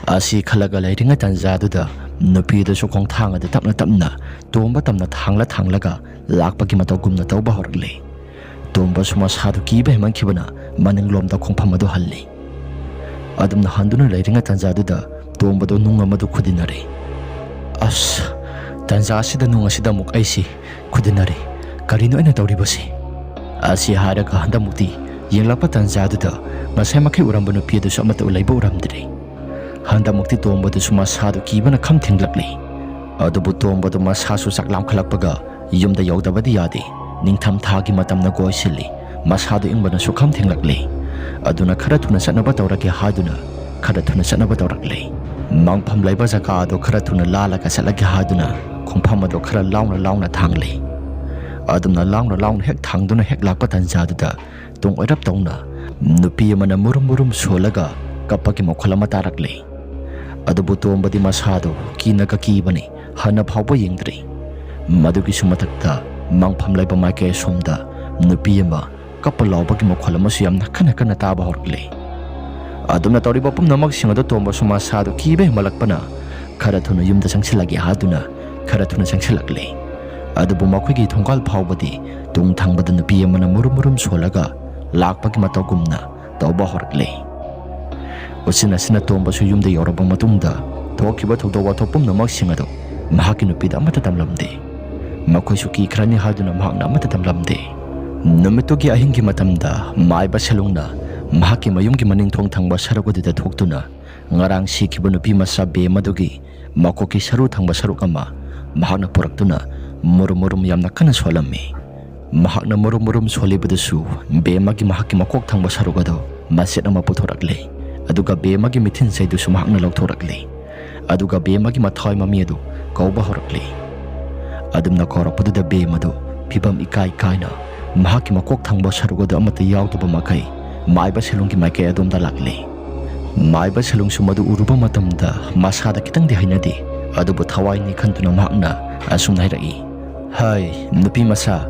ꯑꯁꯤ ꯈꯜꯂꯒ ꯂꯩꯔꯤꯉꯩ ꯇꯟꯖꯥꯗꯨꯗ ꯅꯨꯄꯤꯗꯨꯁꯨ ꯈꯣꯡꯊꯥꯡ ꯑꯗꯨ ꯇꯞꯅ ꯇꯞꯅ ꯇꯣꯝꯕ ꯇꯝꯅ ꯊꯥꯡꯂ ꯊꯥꯡꯂꯒ ꯂꯥꯛꯄꯒꯤ ꯃꯇꯧꯒꯨꯝꯅ ꯇꯧꯕ ꯍꯧꯔꯛꯂꯦ꯫ ꯇꯣꯝꯕꯁꯨ ꯃꯁꯥꯗꯨ ꯀꯤꯕ ꯍꯦꯟꯃꯟꯈꯤꯕꯅ ꯃꯅꯤꯡꯂꯣꯝꯗ ꯈꯣꯡꯐꯝ ꯑꯗꯨ ꯍꯜꯂꯤ꯫ ꯑꯗꯨꯝꯅ ꯍꯟꯗꯨꯅ ꯂꯩꯔꯤꯉꯩ ꯇꯟꯖꯥꯗꯨꯗ ꯇꯣꯝꯕꯗꯨ ꯅꯨꯡ ꯑꯃꯗꯨ ꯈꯨꯗꯤꯟꯅꯔꯦ꯫ "ꯑꯁ, ꯇꯟꯖꯥ ꯑꯁꯤꯗ ꯅꯨꯡ ꯑꯁꯤꯗ ꯑꯃꯨꯛ ꯑꯩꯁꯤ ꯈꯨꯗꯤꯟꯅꯔꯦ꯫ ꯀꯔꯤꯅꯣ ꯑꯩꯅ ꯇꯧꯔꯤꯕꯁꯤ?" ꯑꯁꯤ ꯍꯥꯏꯔꯒ ꯍꯟꯗꯛꯃꯨꯛꯇꯤ ꯌꯦꯡꯂꯛꯄ ꯇꯟꯖꯥꯗꯨꯗ ꯉꯁꯥꯏ ꯃꯈꯩ ꯎꯔꯝꯕ ꯅꯨꯄꯤ ꯑꯗꯨꯁꯨ ꯑꯃꯠꯇ ꯂꯩꯕ ꯎꯔꯝꯗ꯭ꯔꯦ꯫ ꯍꯟꯗꯛꯃꯨꯛꯇꯤ ꯇꯣꯝꯕꯗꯨꯁꯨ ꯃꯁꯥꯗꯨ ꯀꯤꯕꯅ ꯈꯝ ꯊꯦꯡꯂꯛꯂꯦ꯫ ꯑꯗꯨꯕꯨ ꯇꯣꯝꯕꯗꯨ ꯃꯁꯥꯁꯨ ꯆꯥꯛ ꯂꯥꯝꯈꯠꯂꯛꯄꯒ ꯌꯨꯝꯗ ꯌꯧꯗꯕꯗꯤ ꯌꯥꯗꯦ꯫ ꯅꯤꯡꯊꯝ ꯊꯥꯒꯤ ꯃꯇꯝꯅ ꯀꯣꯏꯁꯤꯜꯂꯤ꯫ ꯃꯁꯥꯗꯨ ꯏꯪꯕꯅꯁꯨ ꯈꯝ ꯊꯦꯡꯂꯛꯂꯦ꯫ ꯑꯗꯨꯅ ꯈꯔ ꯊꯨꯅ ꯆꯠꯅꯕ ꯇꯧꯔꯒꯦ ꯍꯥꯏꯗꯨꯅ ꯈꯔ ꯊꯨꯅ ꯆꯠꯅꯕ ꯇꯧꯔꯛꯂꯦ꯫ ꯃꯪꯐꯝ ꯂꯩꯕ ꯖꯒꯥ ꯑꯗꯨ ꯈꯔ ꯊꯨꯅ ꯂꯥꯜꯂꯒ ꯆꯠꯂꯒꯦ ꯍꯥꯏꯗꯨꯅ ꯈꯣꯡꯐꯝ ꯑꯗꯨ ꯈꯔ ꯂꯥꯎꯅ ꯂꯥꯎꯅ ꯊꯥꯡꯂꯦ꯫ ꯑꯗꯨꯝꯅ ꯂꯥꯎꯅ ꯂꯥꯎꯅ ꯍꯦꯛ ꯊꯥꯡꯗꯨꯅ ꯍꯦꯛ ꯂꯥꯛꯄ ꯇꯟꯖꯥꯗꯨꯗ ꯇꯨꯡ ꯑꯣꯏꯔꯞ ꯇꯧꯅ ꯅꯨꯄꯤ ꯑꯃꯅ ꯃꯨꯔꯨꯝ ꯃꯨꯔꯨꯝ ꯁꯣꯜꯂꯒ ꯀꯞꯄꯒꯤ ꯃꯈꯣꯜ ꯑꯃ ꯇꯥꯔꯛꯂꯦ꯫ ꯑꯗꯨꯕꯨ ꯇꯣꯝꯕꯗꯤ ꯃꯁꯥꯗꯨ ꯀꯤꯅꯒ ꯀꯤꯕꯅꯤ, ꯍꯟꯅ ꯐꯥꯎꯕ ꯌꯦꯡꯗ꯭ꯔꯤ꯫ ꯃꯗꯨꯒꯤꯁꯨ ꯃꯊꯛꯇ ꯃꯪꯐꯝ ꯂꯩꯕ ꯃꯥꯏꯀꯩ ꯑꯁꯣꯝꯗ ꯅꯨꯄꯤ ꯑꯃ ꯀꯞꯄ ꯂꯥꯎꯕꯒꯤ ꯃꯈꯣꯜ ꯑꯃꯁꯨ ꯌꯥꯝꯅ ꯀꯟꯅ ꯀꯟꯅ ꯇꯥꯕ ꯍꯧꯔꯛꯂꯦ꯫ ꯑꯗꯨꯝꯅ ꯇꯧꯔꯤꯕ ꯄꯨꯝꯅꯃꯛꯁꯤꯡ ꯑꯗꯨ ꯇꯣꯝꯕꯁꯨ ꯃꯁꯥꯗꯨ ꯀꯤꯕ ꯍꯦꯟꯃꯠꯂꯛꯄꯅ ꯈꯔ ꯊꯨꯅ ꯌꯨꯝꯗ ꯆꯪꯁꯤꯜꯂꯒꯦ ꯍꯥꯏꯗꯨꯅ ꯈꯔ ꯊꯨꯅ ꯆꯪꯁꯤꯜꯂꯛꯂꯦ꯫ ꯑꯗꯨꯕꯨ ꯃꯈꯣꯏꯒꯤ ꯊꯣꯡꯒꯥꯜ ꯐꯥꯎꯕꯗꯤ ꯇꯨꯡ ꯊꯪꯕꯗ ꯅꯨꯄꯤ ꯑꯃꯅ ꯃꯨꯔꯨꯝ ꯃꯨꯔꯨꯝ ꯁꯣꯜꯂꯒ ꯂꯥꯛꯄꯒꯤ ꯃꯇꯧꯒꯨꯝꯅ ꯇꯧꯕ ꯍꯧꯔꯛꯂꯦ꯫ ꯎꯆꯤꯟ ꯅꯥꯆꯤꯟꯅ ꯇꯣꯝꯕꯁꯨ ꯌꯨꯝꯗ ꯌꯧꯔꯕ ꯃꯇꯨꯡꯗ ꯊꯣꯛꯈꯤꯕ ꯊꯧꯗꯣꯛ ꯋꯥꯊꯣꯛ ꯄꯨꯝꯅꯃꯛꯁꯤꯡ ꯑꯗꯨ ꯃꯍꯥꯛꯀꯤ ꯅꯨꯄꯤꯗ ꯑꯃꯠꯇ ꯇꯝꯂꯝꯗꯦ꯫ ꯃꯈꯣꯏꯁꯨ ꯀꯤꯈ꯭ꯔꯅꯤ ꯍꯥꯏꯗꯨꯅ ꯃꯍꯥꯛꯅ ꯑꯃꯠꯇ ꯇꯝꯂꯝꯗꯦ꯫ ꯅꯨꯃꯤꯠꯇꯨꯒꯤ ꯑꯍꯤꯡꯒꯤ ꯃꯇꯝꯗ ꯃꯥꯏꯕ ꯁꯦꯂꯨꯡꯅ ꯃꯍꯥꯛꯀꯤ ꯃꯌꯨꯝꯒꯤ ꯃꯅꯤꯡ ꯊꯣꯡ ꯊꯪꯕ ꯁꯔꯨꯛ ꯑꯗꯨꯗ ꯊꯣꯛꯇꯨꯅ ꯉꯔꯥꯡ ꯁꯤꯈꯤꯕ ꯅꯨꯄꯤ ꯃꯆꯥ ꯕꯦꯝ ꯑꯗꯨꯒꯤ ꯃꯀꯣꯛꯀꯤ ꯁꯔꯨ ꯊꯪꯕ ꯁꯔꯨꯛ ꯑꯃ ꯃꯍꯥꯛꯅ ꯄꯨꯔꯛꯇꯨꯅ ꯃꯨꯔꯨꯝ ꯃꯨꯔꯨꯝ ꯌꯥꯝꯅ ꯀꯟꯅ ꯁꯣꯜꯂꯝꯃꯤ꯫ ꯃꯍꯥꯛꯅ ꯃꯔꯨꯝ ꯃꯔꯨꯝ ꯁꯣꯜꯂꯤꯕꯗꯨꯁꯨ ꯕꯦꯝꯃꯒꯤ ꯃꯍꯥꯛꯀꯤ ꯃꯀꯣꯛ ꯊꯪꯕ ꯁꯔꯨꯛ ꯑꯗꯨ ꯃꯆꯦꯠ ꯑꯃ ꯄꯨꯊꯣꯔꯛꯂꯦ꯫ ꯑꯗꯨꯒ ꯕꯦꯝꯃꯒꯤ ꯃꯤꯊꯤꯟ ꯆꯩꯗꯨꯁꯨ ꯃꯍꯥꯛꯅ ꯂꯧꯊꯣꯔꯛꯂꯦ꯫ ꯑꯗꯨꯒ ꯕꯦꯝꯃꯒꯤ ꯃꯊ꯭ꯋꯥꯏ ꯃꯃꯤ ꯑꯗꯨ ꯀꯧꯕ ꯍꯧꯔꯛꯂꯦ꯫ ꯑꯗꯨꯝꯅ ꯀꯧꯔꯛꯄꯗꯨꯗ ꯕꯦꯝ ꯑꯗꯨ ꯐꯤꯕꯝ ꯏꯀꯥꯏ ꯀꯥꯏꯅ ꯃꯍꯥꯛꯀꯤ ꯃꯀꯣꯛ ꯊꯪꯕ ꯁꯔꯨꯛ ꯑꯗꯨ ꯑꯃꯠꯇ ꯌꯥꯎꯗꯕ ꯃꯈꯩ ꯃꯥꯏꯕ ꯁꯦꯂꯨꯡꯒꯤ ꯃꯥꯏꯀꯩ ꯑꯗꯣꯝꯗ ꯂꯥꯛꯂꯦ꯫ ꯃꯥꯏꯕ ꯁꯦꯂꯨꯡꯁꯨ ꯃꯗꯨ ꯎꯔꯨꯕ ꯃꯇꯝꯗ ꯃꯁꯥꯗ ꯈꯤꯇꯪꯗꯤ ꯍꯩꯅꯗꯦ, ꯑꯗꯨꯕꯨ ꯊꯋꯥꯏꯅꯤ ꯈꯟꯗꯨꯅ ꯃꯍꯥꯛꯅ ꯑꯁꯨꯝꯅ ꯍꯥꯏꯔꯛꯏ, "ꯍꯥꯏ, ꯅꯨꯄꯤ ꯃꯆꯥ,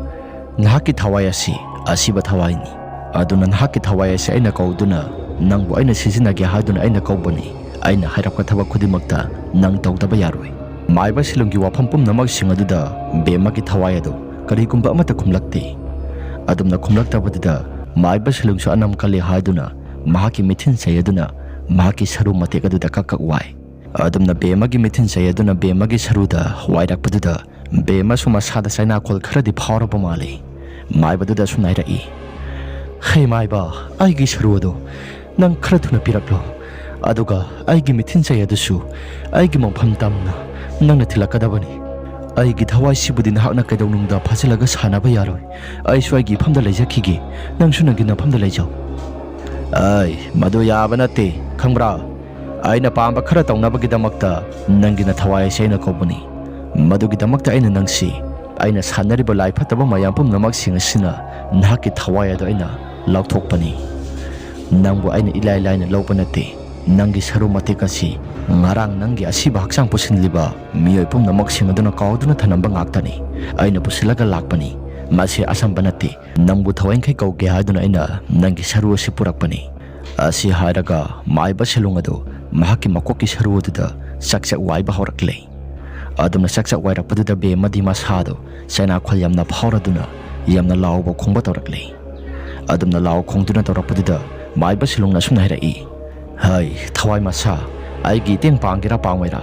ꯅꯍꯥꯛꯀꯤ ꯊꯋꯥꯏ ꯑꯁꯤ ꯑꯁꯤꯕ ꯊꯋꯥꯏꯅꯤ꯫ ꯑꯗꯨꯅ ꯅꯍꯥꯛꯀꯤ ꯊꯋꯥꯏ ꯑꯁꯤ ꯑꯩꯅ ꯀꯧꯗꯨꯅ ꯅꯪꯕꯨ ꯑꯩꯅ ꯁꯤꯖꯤꯟꯅꯒꯦ ꯍꯥꯏꯗꯨꯅ ꯑꯩꯅ ꯀꯧꯕꯅꯤ꯫ ꯑꯩꯅ ꯍꯥꯏꯔꯛꯄ ꯊꯕꯛ ꯈꯨꯗꯤꯡꯃꯛꯇ ꯅꯪ ꯇꯧꯗꯕ ꯌꯥꯔꯣꯏ꯫" ꯃꯥꯏꯕ ꯁꯤꯂꯨꯡꯒꯤ ꯋꯥꯐꯝ ꯄꯨꯝꯅꯃꯛꯁꯤꯡ ꯑꯗꯨꯗ ꯕꯦꯝꯃꯒꯤ ꯊꯋꯥꯏ ꯑꯗꯨ ꯀꯔꯤꯒꯨꯝꯕ ꯑꯃꯠꯇ ꯈꯨꯝꯂꯛꯇꯦ꯫ ꯑꯗꯨꯝꯅ ꯈꯨꯝꯂꯛꯇꯕꯗꯨꯗ ꯃꯥꯏꯕ ꯁꯤꯂꯨꯡꯁꯨ ꯑꯅꯝ ꯀꯜꯂꯤ ꯍꯥꯏꯗꯨꯅ ꯃꯍꯥꯛꯀꯤ ꯃꯤꯊꯤꯟ ꯆꯩ ꯑꯗꯨꯅ ꯃꯍꯥꯛꯀꯤ ꯁꯔꯨ ꯃꯇꯦꯛ ꯑꯗꯨꯗ ꯀꯛ ꯀꯛ ꯋꯥꯏ꯫ ꯑꯗꯨꯝꯅ ꯕꯦꯝꯃꯒꯤ ꯃꯤꯊꯤꯟ ꯆꯩ ꯑꯗꯨꯅ ꯕꯦꯝꯃꯒꯤ ꯁꯔꯨꯗ ꯋꯥꯏꯔꯛꯄꯗꯨꯗ ꯕꯦꯝꯃꯁꯨ ꯃꯁꯥꯗ ꯆꯩꯅꯥꯈꯣꯜ ꯈꯔꯗꯤ ꯐꯥꯎꯔꯕ ꯃꯥꯜꯂꯤ꯫ ꯃꯥꯏꯕꯗꯨꯗ ꯑꯁꯨꯝꯅ ꯍꯥꯏꯔꯛꯏ, "ꯍꯦ ꯃꯥꯏꯕ, ꯑꯩꯒꯤ ꯁꯔꯨ ꯑꯗꯨ ꯅꯪ ꯈꯔ ꯊꯨꯅ ꯄꯤꯔꯛꯂꯣ꯫ ꯑꯗꯨꯒ ꯑꯩꯒꯤ ꯃꯤꯊꯤꯟ ꯆꯩ ꯑꯗꯨꯁꯨ ꯑꯩꯒꯤ ꯃꯐꯝ ꯇꯝꯅ ꯅꯪꯅ ꯊꯤꯜꯂꯛꯀꯗꯕꯅꯤ꯫ ꯑꯩꯒꯤ ꯊꯋꯥꯏꯁꯤꯕꯨꯗꯤ ꯅꯍꯥꯛꯅ ꯀꯩꯗꯧꯅꯨꯡꯗ ꯐꯥꯖꯤꯜꯂꯒ ꯁꯥꯟꯅꯕ ꯌꯥꯔꯣꯏ꯫ ꯑꯩꯁꯨ ꯑꯩꯒꯤ ꯏꯐꯝꯗ ꯂꯩꯖꯈꯤꯒꯦ, ꯅꯪꯁꯨ ꯅꯪꯒꯤ ꯅꯐꯝꯗ ꯂꯩꯖꯧ꯫" "ꯑꯩ ꯃꯗꯨ ꯌꯥꯕ ꯅꯠꯇꯦ, ꯈꯪꯕ꯭ꯔꯥ? ꯑꯩꯅ ꯄꯥꯝꯕ ꯈꯔ ꯇꯧꯅꯕꯒꯤꯗꯃꯛꯇ ꯅꯪꯒꯤ ꯅꯊꯋꯥꯏ ꯑꯁꯤ ꯑꯩꯅ ꯀꯧꯕꯅꯤ꯫ ꯃꯗꯨꯒꯤꯗꯃꯛꯇ ꯑꯩꯅ ꯅꯪꯁꯤ, ꯑꯩꯅ ꯁꯥꯟꯅꯔꯤꯕ ꯂꯥꯏ ꯐꯠꯇꯕ ꯃꯌꯥꯝ ꯄꯨꯝꯅꯃꯛꯁꯤꯡ ꯑꯁꯤꯅ ꯅꯍꯥꯛꯀꯤ ꯊꯋꯥꯏ ꯑꯗꯨ ꯑꯩꯅ ꯂꯧꯊꯣꯛꯄꯅꯤ꯫ ꯅꯪꯕꯨ ꯑꯩꯅ ꯏꯂꯥꯏ ꯂꯥꯏꯅ ꯂꯧꯕ ꯅꯠꯇꯦ꯫ ꯅꯪꯒꯤ ꯁꯔꯨ ꯃꯇꯦꯛ ꯑꯁꯤ ꯉꯔꯥꯡ ꯅꯪꯒꯤ ꯑꯁꯤꯕ ꯍꯛꯆꯥꯡ ꯄꯨꯁꯤꯜꯂꯤꯕ ꯃꯤꯑꯣꯏ ꯄꯨꯝꯅꯃꯛꯁꯤꯡ ꯑꯗꯨꯅ ꯀꯥꯎꯗꯨꯅ ꯊꯅꯝꯕ ꯉꯥꯛꯇꯅꯤ꯫ ꯑꯩꯅ ꯄꯨꯁꯤꯜꯂꯒ ꯂꯥꯛꯄꯅꯤ꯫ ꯃꯁꯤ ꯑꯆꯝꯕ ꯅꯠꯇꯦ꯫ ꯅꯪꯕꯨ ꯊꯋꯥꯏꯈꯩ ꯀꯧꯒꯦ ꯍꯥꯏꯗꯨꯅ ꯑꯩꯅ ꯅꯪꯒꯤ ꯁꯔꯨ ꯑꯁꯤ ꯄꯨꯔꯛꯄꯅꯤ꯫" ꯑꯁꯤ ꯍꯥꯏꯔꯒ ꯃꯥꯏꯕ ꯁꯦꯂꯨꯡ ꯑꯗꯨ ꯃꯍꯥꯛꯀꯤ ꯃꯀꯣꯛꯀꯤ ꯁꯔꯨ ꯑꯗꯨꯗ ꯆꯥꯛ ꯆꯥꯛ ꯋꯥꯏꯕ ꯍꯧꯔꯛꯂꯦ꯫ ꯑꯗꯨꯝꯅ ꯆꯥꯛ ꯆꯥꯛ ꯋꯥꯏꯔꯛꯄꯗꯨꯗ ꯕꯦꯝꯃꯗꯤ ꯃꯁꯥꯗꯨ ꯆꯩꯅꯥꯈꯣꯜ ꯌꯥꯝꯅ ꯐꯥꯎꯔꯗꯨꯅ ꯌꯥꯝꯅ ꯂꯥꯎꯕ ꯈꯣꯡꯕ ꯇꯧꯔꯛꯂꯦ꯫ ꯑꯗꯨꯝꯅ ꯂꯥꯎ ꯈꯣꯡꯗꯨꯅ ꯇꯧꯔꯛꯄꯗꯨꯗ ꯃꯥꯏꯕ ꯁꯦꯂꯨꯡꯅ ꯑꯁꯨꯝꯅ ꯍꯥꯏꯔꯛꯏ, "ꯍꯩ, ꯊꯋꯥꯏ ꯃꯆꯥ, ꯑꯩꯒꯤ ꯏꯇꯦꯡ ꯄꯥꯡꯒꯦꯔꯥ ꯄꯥꯡꯉꯣꯏꯔꯥ?"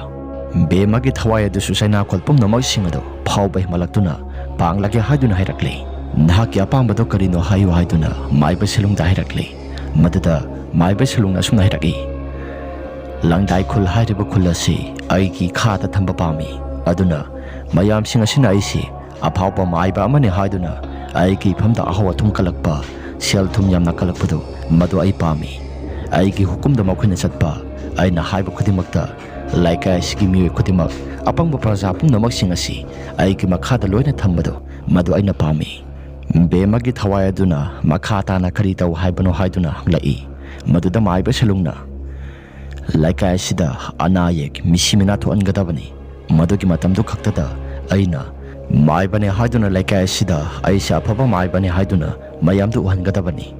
ꯕꯦꯝꯃꯒꯤ ꯊꯋꯥꯏ ꯑꯗꯨꯁꯨ ꯆꯩꯅꯥꯈꯣꯜ ꯄꯨꯝꯅꯃꯛꯁꯤꯡ ꯑꯗꯨ ꯐꯥꯎꯕ ꯍꯦꯟꯃꯜꯂꯛꯇꯨꯅ ꯄꯥꯡꯂꯒꯦ ꯍꯥꯏꯗꯨꯅ ꯍꯥꯏꯔꯛꯂꯦ꯫ "ꯅꯍꯥꯛꯀꯤ ꯑꯄꯥꯝꯕꯗꯣ ꯀꯔꯤꯅꯣ ꯍꯥꯏꯌꯨ" ꯍꯥꯏꯗꯨꯅ ꯃꯥꯏꯕ ꯁꯦꯂꯨꯡꯗ ꯍꯥꯏꯔꯛꯂꯦ꯫ ꯃꯗꯨꯗ ꯃꯥꯏꯕ ꯁꯦꯂꯨꯡꯅ ꯑꯁꯨꯝꯅ ꯍꯥꯏꯔꯛꯏ, "ꯂꯪꯗꯥꯏ ꯈꯨꯜ ꯍꯥꯏꯔꯤꯕ ꯈꯨꯜ ꯑꯁꯤ ꯑꯩꯒꯤ ꯏꯈꯥꯗ ꯊꯝꯕ ꯄꯥꯝꯃꯤ꯫ ꯑꯗꯨꯅ ꯃꯌꯥꯝꯁꯤꯡ ꯑꯁꯤꯅ ꯑꯩꯁꯤ ꯑꯐꯥꯎꯕ ꯃꯥꯏꯕ ꯑꯃꯅꯤ ꯍꯥꯏꯗꯨꯅ ꯑꯩꯒꯤ ꯏꯐꯝꯗ ꯑꯍꯧ ꯑꯊꯨꯝ ꯀꯜꯂꯛꯄ, ꯁꯦꯜ ꯊꯨꯝ ꯌꯥꯝꯅ ꯀꯜꯂꯛꯄꯗꯨ, ꯃꯗꯨ ꯑꯩ ꯄꯥꯝꯃꯤ꯫ ꯑꯩꯒꯤ ꯍꯨꯀꯨꯝꯗ ꯃꯈꯣꯏꯅ ꯆꯠꯄ, ꯑꯩꯅ ꯍꯥꯏꯕ ꯈꯨꯗꯤꯡꯃꯛꯇ ꯂꯩꯀꯥꯏ ꯑꯁꯤꯒꯤ ꯃꯤꯑꯣꯏ ꯈꯨꯗꯤꯡꯃꯛ, ꯑꯄꯪꯕ ꯄ꯭ꯔꯖꯥ ꯄꯨꯝꯅꯃꯛꯁꯤꯡ ꯑꯁꯤ ꯑꯩꯒꯤ ꯃꯈꯥꯗ ꯂꯣꯏꯅ ꯊꯝꯕꯗꯨ, ꯃꯗꯨ ꯑꯩꯅ ꯄꯥꯝꯃꯤ꯫ ꯕꯦꯃꯒꯤ ꯊꯋꯥꯏ ꯑꯗꯨꯅ ꯃꯈꯥ ꯇꯥꯅ ꯀꯔꯤ ꯇꯧ ꯍꯥꯏꯕꯅꯣ ꯍꯥꯏꯗꯨꯅ ꯍꯪꯂꯛꯏ꯫ ꯃꯗꯨꯗ ꯃꯥꯏꯕ ꯁꯦꯂꯨꯡꯅ, "ꯂꯩꯀꯥꯏ ꯑꯁꯤꯗ ꯑꯅꯥ ꯑꯌꯦꯛ, ꯃꯤꯁꯤ ꯃꯤꯅꯥ ꯊꯣꯛꯍꯟꯒꯗꯕꯅꯤ꯫ ꯃꯗꯨꯒꯤ ꯃꯇꯝꯗꯨ ꯈꯛꯇꯗ ꯑꯩꯅ ꯃꯥꯏꯕꯅꯦ ꯍꯥꯏꯗꯨꯅ ꯂꯩꯀꯥꯏ ꯑꯁꯤꯗ ꯑꯩꯁꯦ ꯑꯐꯕ ꯃꯥꯏꯕꯅꯦ ꯍꯥꯏꯗꯨꯅ ꯃꯌꯥꯝꯗ ꯎꯍꯟꯒꯗꯕꯅꯤ꯫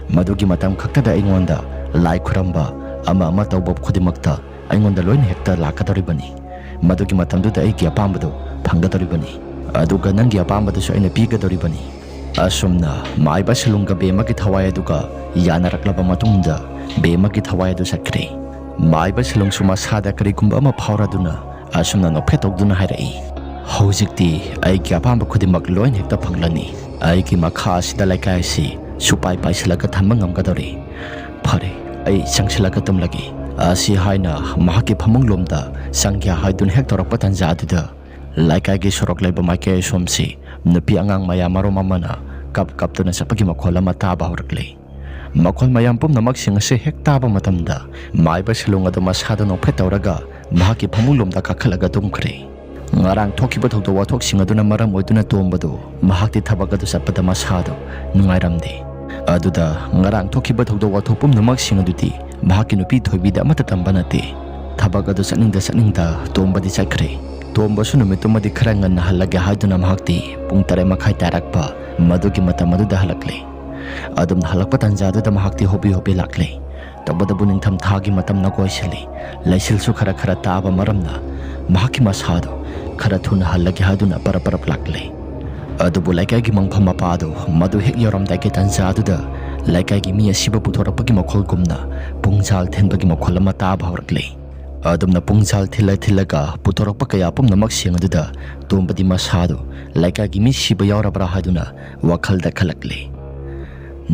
ꯃꯗꯨꯒꯤ ꯃꯇꯝ ꯈꯛꯇꯗ ꯑꯩꯉꯣꯟꯗ ꯂꯥꯏ ꯈꯨꯔꯝꯕ, ꯑꯃ ꯑꯃ ꯇꯧꯕ ꯈꯨꯗꯤꯡꯃꯛꯇ ꯑꯩꯉꯣꯟꯗ ꯂꯣꯏꯅ ꯍꯦꯛꯇ ꯂꯥꯛꯀꯗꯧꯔꯤꯕꯅꯤ꯫ ꯃꯗꯨꯒꯤ ꯃꯇꯝꯗꯨꯗ ꯑꯩꯒꯤ ꯑꯄꯥꯝꯕꯗꯨ ꯐꯪꯒꯗꯧꯔꯤꯕꯅꯤ꯫ ꯑꯗꯨꯒ ꯅꯪꯒꯤ ꯑꯄꯥꯝꯕꯗꯨꯁꯨ ꯑꯩꯅ ꯄꯤꯒꯗꯧꯔꯤꯕꯅꯤ"꯫ ꯑꯁꯨꯝꯅ ꯃꯥꯏꯕ ꯁꯦꯂꯨꯡꯒ ꯕꯦꯃꯒꯤ ꯊꯋꯥꯏ ꯑꯗꯨꯒ ꯌꯥꯅꯔꯛꯂꯕ ꯃꯇꯨꯡꯗ, ꯕꯦꯃꯒꯤ ꯊꯋꯥꯏ ꯑꯗꯨ ꯆꯠꯈ꯭ꯔꯦ꯫ ꯃꯥꯏꯕ ꯁꯦꯂꯨꯡꯁꯨ ꯃꯁꯥꯗ ꯀꯔꯤꯒꯨꯝꯕ ꯑꯃ ꯐꯥꯎꯔꯗꯨꯅ ꯑꯁꯨꯝꯅ ꯅꯣꯛꯐꯦꯠ ꯇꯧꯗꯨꯅ ꯍꯥꯏꯔꯛꯏ, "ꯍꯧꯖꯤꯛꯇꯤ ꯑꯩꯒꯤ ꯑꯄꯥꯝꯕ ꯈꯨꯗꯤꯡꯃꯛ ꯂꯣꯏꯅ ꯍꯦꯛꯇ ꯐꯪꯂꯅꯤ꯫ ꯑꯩꯒꯤ ꯃꯈꯥ ꯑꯁꯤꯗ ꯂꯩꯀꯥꯏ ꯑꯁꯤ ꯁꯨꯄꯥꯏ ꯄꯥꯏꯁꯤꯜꯂꯒ ꯊꯝꯕ ꯉꯝꯒꯗꯧꯔꯦ꯫ ꯐꯔꯦ, ꯑꯩ ꯆꯪꯁꯤꯜꯂꯒ ꯇꯨꯝꯂꯒꯦ"꯫ ꯑꯁꯤ ꯍꯥꯏꯅ ꯃꯍꯥꯛꯀꯤ ꯐꯃꯨꯡꯂꯣꯝꯗ ꯆꯪꯒꯦ ꯍꯥꯏꯗꯨꯅ ꯍꯦꯛ ꯇꯧꯔꯛꯄ ꯇꯥꯟꯖꯥ ꯑꯗꯨꯗ, ꯂꯩꯀꯥꯏꯒꯤ ꯁꯣꯔꯣꯛ ꯂꯩꯕ ꯃꯥꯏꯀꯩ ꯑꯁꯣꯝꯁꯤ ꯅꯨꯄꯤ ꯑꯉꯥꯡ ꯃꯌꯥꯝ ꯃꯔꯨꯝ ꯑꯃꯅ ꯀꯞ ꯀꯞꯇꯨꯅ ꯆꯠꯄꯒꯤ ꯃꯈꯣꯜ ꯑꯃ ꯇꯥꯕ ꯍꯧꯔꯛꯂꯦ꯫ ꯃꯈꯣꯜ ꯃꯌꯥꯝ ꯄꯨꯝꯅꯃꯛꯁꯤꯡ ꯑꯁꯤ ꯍꯦꯛ ꯇꯥꯕ ꯃꯇꯝꯗ, ꯃꯥꯏꯕ ꯁꯦꯂꯨꯡ ꯑꯗꯨ ꯃꯁꯥꯗ ꯅꯣꯛꯐꯦꯠ ꯇꯧꯔꯒ ꯃꯍꯥꯛꯀꯤ ꯐꯃꯨꯡꯂꯣꯝꯗ ꯀꯥꯈꯠꯂꯒ ꯇꯨꯝꯈ꯭ꯔꯦ꯫ ꯉꯔꯥꯡ ꯊꯣꯛꯈꯤꯕ ꯊꯧꯗꯣꯛ ꯋꯥꯊꯣꯛꯁꯤꯡ ꯑꯗꯨꯅ ꯃꯔꯝ ꯑꯣꯏꯗꯨꯅ ꯇꯣꯝꯕꯗꯨ ꯃꯍꯥꯛꯇꯤ ꯊꯕꯛ ꯑꯗꯨ ꯆꯠꯄꯗ ꯃꯁꯥꯗꯨ ꯅꯨꯡꯉꯥꯏꯔꯝꯗꯦ꯫ ꯑꯗꯨꯗ ꯉꯔꯥꯡ ꯊꯣꯛꯈꯤꯕ ꯊꯧꯗꯣꯛ ꯋꯥꯊꯣꯛ ꯄꯨꯝꯅꯃꯛꯁꯤꯡ ꯑꯗꯨꯗꯤ ꯃꯍꯥꯛꯀꯤ ꯅꯨꯄꯤ ꯊꯣꯏꯕꯤꯗ ꯑꯃꯠꯇ ꯇꯝꯕ ꯅꯠꯇꯦ꯫ ꯊꯕꯛ ꯑꯗꯨ ꯆꯠꯅꯤꯡꯗ ꯆꯠꯅꯤꯡꯗ ꯇꯣꯝꯕꯗꯤ ꯆꯠꯈ꯭ꯔꯦ꯫ ꯇꯣꯝꯕꯁꯨ ꯅꯨꯃꯤꯠꯇꯨꯃꯗꯤ ꯈꯔ ꯉꯟꯅ ꯍꯜꯂꯒꯦ ꯍꯥꯏꯗꯨꯅ ꯃꯍꯥꯛꯇꯤ ꯄꯨꯡ ꯇꯔꯦꯠ ꯃꯈꯥꯏ ꯇꯥꯔꯛꯄ ꯃꯗꯨꯒꯤ ꯃꯇꯝ ꯑꯗꯨꯗ ꯍꯜꯂꯛꯂꯦ꯫ ꯑꯗꯨꯝꯅ ꯍꯜꯂꯛꯄ ꯇꯥꯟꯖꯥꯗꯨꯗ ꯃꯍꯥꯛꯇꯤ ꯍꯣꯕꯦ ꯍꯣꯕꯦ ꯂꯥꯛꯂꯦ꯫ ꯇꯧꯕꯇꯕꯨ ꯅꯤꯡꯊꯝ ꯊꯥꯒꯤ ꯃꯇꯝꯅ ꯀꯣꯏꯁꯤꯜꯂꯤ꯫ ꯂꯩꯆꯤꯜꯁꯨ ꯈꯔ ꯈꯔ ꯇꯥꯕ ꯃꯔꯝꯅ ꯃꯍꯥꯛꯀꯤ ꯃꯁꯥꯗꯨ ꯈꯔ ꯊꯨꯅ ꯍꯜꯂꯒꯦ ꯍꯥꯏꯗꯨꯅ ꯄꯔꯞ ꯄꯔꯞ ꯂꯥꯛꯂꯦ꯫ ꯑꯗꯨꯕꯨ ꯂꯩꯀꯥꯏꯒꯤ ꯃꯪꯐꯝ ꯃꯄꯥꯗꯨ ꯃꯗꯨ ꯍꯦꯛ ꯌꯧꯔꯝꯗꯥꯏꯒꯤ ꯇꯥꯟꯖꯥ ꯑꯗꯨꯗ ꯂꯩꯀꯥꯏꯒꯤ ꯃꯤ ꯑꯁꯤꯕꯨ ꯄꯨꯊꯣꯔꯛꯄꯒꯤ ꯃꯈꯣꯜꯒꯨꯝꯅ ꯄꯨꯡꯖꯥꯜ ꯊꯤꯟꯕꯒꯤ ꯃꯈꯣꯜ ꯑꯃ ꯇꯥꯕ ꯍꯧꯔꯛꯂꯦ꯫ ꯑꯗꯨꯝꯅ ꯄꯨꯡꯖꯥꯜ ꯊꯤꯜꯂ ꯊꯤꯜꯂꯒ ꯄꯨꯊꯣꯔꯛꯄ ꯀꯌꯥ ꯄꯨꯝꯅꯃꯛꯁꯤꯡ ꯑꯗꯨꯗ ꯇꯣꯝꯕꯗꯤ ꯃꯁꯥꯗꯨ ꯂꯩꯀꯥꯏꯒꯤ ꯃꯤ ꯁꯤꯕ ꯌꯥꯎꯔꯕ꯭ꯔꯥ ꯍꯥꯏꯗꯨꯅ ꯋꯥꯈꯜꯗ ꯈꯜꯂꯛꯂꯦ꯫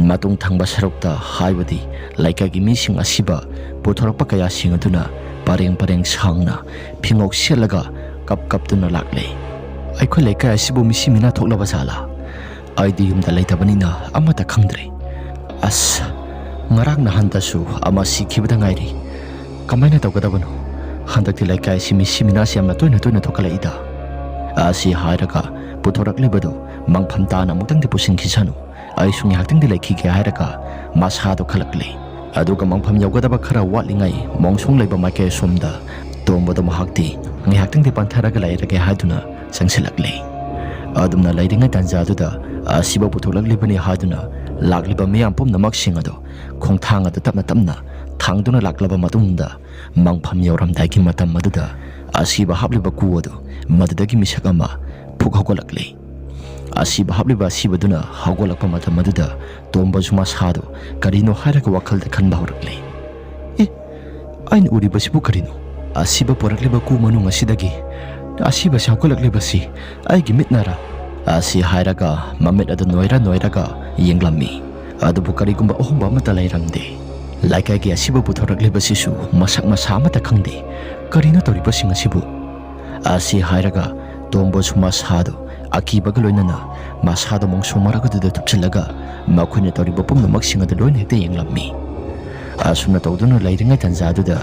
ꯃꯇꯨꯡ ꯊꯪꯕ ꯁꯔꯨꯛꯇ ꯍꯥꯏꯕꯗꯤ ꯂꯩꯀꯥꯏꯒꯤ ꯃꯤꯁꯤꯡ ꯑꯁꯤꯕ ꯄꯨꯊꯣꯔꯛꯄ ꯀꯌꯥꯁꯤꯡ ꯑꯗꯨꯅ ꯄꯔꯦꯡ ꯄꯔꯦꯡ ꯁꯥꯡꯅ ꯐꯤꯉꯧ ꯁꯦꯠꯂꯒ ꯀꯞ ꯀꯞꯇꯨꯅ ꯂꯥꯛꯂꯦ꯫ "ꯑꯩꯈꯣꯏ ꯂꯩꯀꯥꯏ ꯑꯁꯤꯕꯨ ꯃꯤꯁꯤ ꯃꯤꯅꯥ ꯊꯣꯛꯂꯕ ꯖꯥꯠꯂꯥ? ꯑꯩꯗꯤ ꯌꯨꯝꯗ ꯂꯩꯇꯕꯅꯤꯅ ꯑꯃꯠꯇ ꯈꯪꯗ꯭ꯔꯦ꯫ ꯑꯁ, ꯉꯔꯥꯡ ꯅꯍꯥꯟꯗꯁꯨ ꯑꯃ ꯁꯤꯈꯤꯕꯗ ꯉꯥꯏꯔꯤ꯫ ꯀꯃꯥꯏꯅ ꯇꯧꯒꯗꯕꯅꯣ? ꯍꯟꯗꯛꯇꯤ ꯂꯩꯀꯥꯏ ꯑꯁꯤ ꯃꯤꯁꯤ ꯃꯤꯅꯥꯁꯤ ꯌꯥꯝꯅ ꯇꯣꯏꯅ ꯇꯣꯏꯅ ꯊꯣꯛꯀꯠꯂꯛꯏꯗ꯫ ꯑꯁꯤ ꯍꯥꯏꯔꯒ ꯄꯨꯊꯣꯔꯛꯂꯤꯕꯗꯨ ꯃꯪꯐꯝ ꯇꯥꯅ ꯑꯃꯨꯛꯇꯪꯗꯤ ꯄꯨꯁꯤꯟꯈꯤꯁꯅꯨ꯫ ꯑꯩꯁꯨ ꯉꯥꯏꯍꯥꯛꯇꯪꯗꯤ ꯂꯩꯈꯤꯒꯦ ꯍꯥꯏꯔꯒ ꯃꯁꯥꯗꯣ ꯈꯜꯂꯛꯂꯦ꯫ ꯑꯗꯨꯒ ꯃꯪꯐꯝ ꯌꯧꯒꯗꯕ ꯈꯔ ꯋꯥꯠꯂꯤꯉꯩ ꯃꯣꯡꯁꯣꯡ ꯂꯩꯕ ꯃꯥꯏꯀꯩ ꯑꯁꯣꯝꯗ ꯇꯣꯝꯕꯗꯣ ꯃꯍꯥꯛꯇꯤ ꯉꯥꯏꯍꯥꯛꯇꯪꯗꯤ ꯄꯟꯊꯔꯒ ꯂꯩꯔꯒꯦ ꯍꯥꯏꯗꯨꯅ ꯆꯪꯁꯤꯜꯂꯛꯂꯦ꯫ ꯑꯗꯨꯝꯅ ꯂꯩꯔꯤꯉꯩ ꯇꯥꯟꯖꯥꯗꯨꯗ ꯑꯁꯤꯕ ꯄꯨꯊꯣꯛꯂꯛꯂꯤꯕꯅꯤ ꯍꯥꯏꯗꯨꯅ ꯂꯥꯛꯂꯤꯕ ꯃꯤꯌꯥꯝ ꯄꯨꯝꯅꯃꯛꯁꯤꯡ ꯑꯗꯣ ꯈꯣꯡꯊꯥꯡ ꯑꯗꯨ ꯇꯞꯅ ꯇꯞꯅ ꯊꯥꯡꯗꯨꯅ ꯂꯥꯛꯂꯕ ꯃꯇꯨꯡꯗ ꯃꯪꯐꯝ ꯌꯧꯔꯝꯗꯥꯏꯒꯤ ꯃꯇꯝ ꯑꯗꯨꯗ ꯑꯁꯤꯕ ꯍꯥꯞꯂꯤꯕ ꯀꯨ ꯑꯗꯨ ꯃꯗꯨꯗꯒꯤ ꯃꯤꯁꯛ ꯑꯃ ꯐꯨꯛ ꯍꯧꯒꯠꯂꯛꯂꯦ꯫ ꯑꯁꯤꯕ ꯍꯥꯞꯂꯤꯕ ꯑꯁꯤꯕꯗꯨꯅ ꯍꯧꯒꯠꯂꯛꯄ ꯃꯇꯝ ꯑꯗꯨꯗ ꯇꯣꯝꯕꯁꯨ ꯃꯁꯥꯗꯨ ꯀꯔꯤꯅꯣ ꯍꯥꯏꯔꯒ ꯋꯥꯈꯜꯗ ꯈꯟꯕ ꯍꯧꯔꯛꯂꯦ꯫ "ꯑꯦ, ꯑꯩꯅ ꯎꯔꯤꯕꯁꯤꯕꯨ ꯀꯔꯤꯅꯣ? ꯑꯁꯤꯕ ꯄꯨꯔꯛꯂꯤꯕ ꯀꯨ ꯃꯅꯨꯡ ꯑꯁꯤꯗꯒꯤ ꯑꯁꯤꯕꯁꯤ ꯍꯧꯒꯠꯂꯛꯂꯤꯕꯁꯤ ꯑꯩꯒꯤ ꯃꯤꯠꯅꯔꯥ?" ꯑꯁꯤ ꯍꯥꯏꯔꯒ ꯃꯃꯤꯠ ꯑꯗꯨ ꯅꯣꯏꯔ ꯅꯣꯏꯔꯒ ꯌꯦꯡꯂꯝꯃꯤ꯫ ꯑꯗꯨꯕꯨ ꯀꯔꯤꯒꯨꯝꯕ ꯑꯍꯣꯡꯕ ꯑꯃꯠꯇ ꯂꯩꯔꯝꯗꯦ꯫ ꯂꯩꯀꯥꯏꯒꯤ ꯑꯁꯤꯕ ꯄꯨꯊꯣꯔꯛꯂꯤꯕꯁꯤꯁꯨ ꯃꯁꯛ ꯃꯁꯥ ꯑꯃꯠꯇ ꯈꯪꯗꯦ꯫ ꯀꯔꯤꯅꯣ ꯇꯧꯔꯤꯕꯁꯤꯡ ꯑꯁꯤꯕꯨ? ꯑꯁꯤ ꯍꯥꯏꯔꯒ ꯇꯣꯝꯕꯁꯨ ꯃꯁꯥꯗꯣ ꯑꯀꯤꯕꯒ ꯂꯣꯏꯅꯅ ꯃꯁꯥꯗꯣ ꯃꯣꯡꯁꯣꯡ ꯃꯔꯛ ꯑꯗꯨꯗ ꯊꯨꯞꯆꯤꯜꯂꯒ ꯃꯈꯣꯏꯅ ꯇꯧꯔꯤꯕ ꯄꯨꯝꯅꯃꯛꯁꯤꯡ ꯑꯗꯨ ꯂꯣꯏꯅ ꯍꯦꯛꯇ ꯌꯦꯡꯂꯝꯃꯤ꯫ ꯑꯁꯨꯝꯅ ꯇꯧꯗꯨꯅ ꯂꯩꯔꯤꯉꯩ ꯇꯥꯟꯖꯥꯗꯨꯗ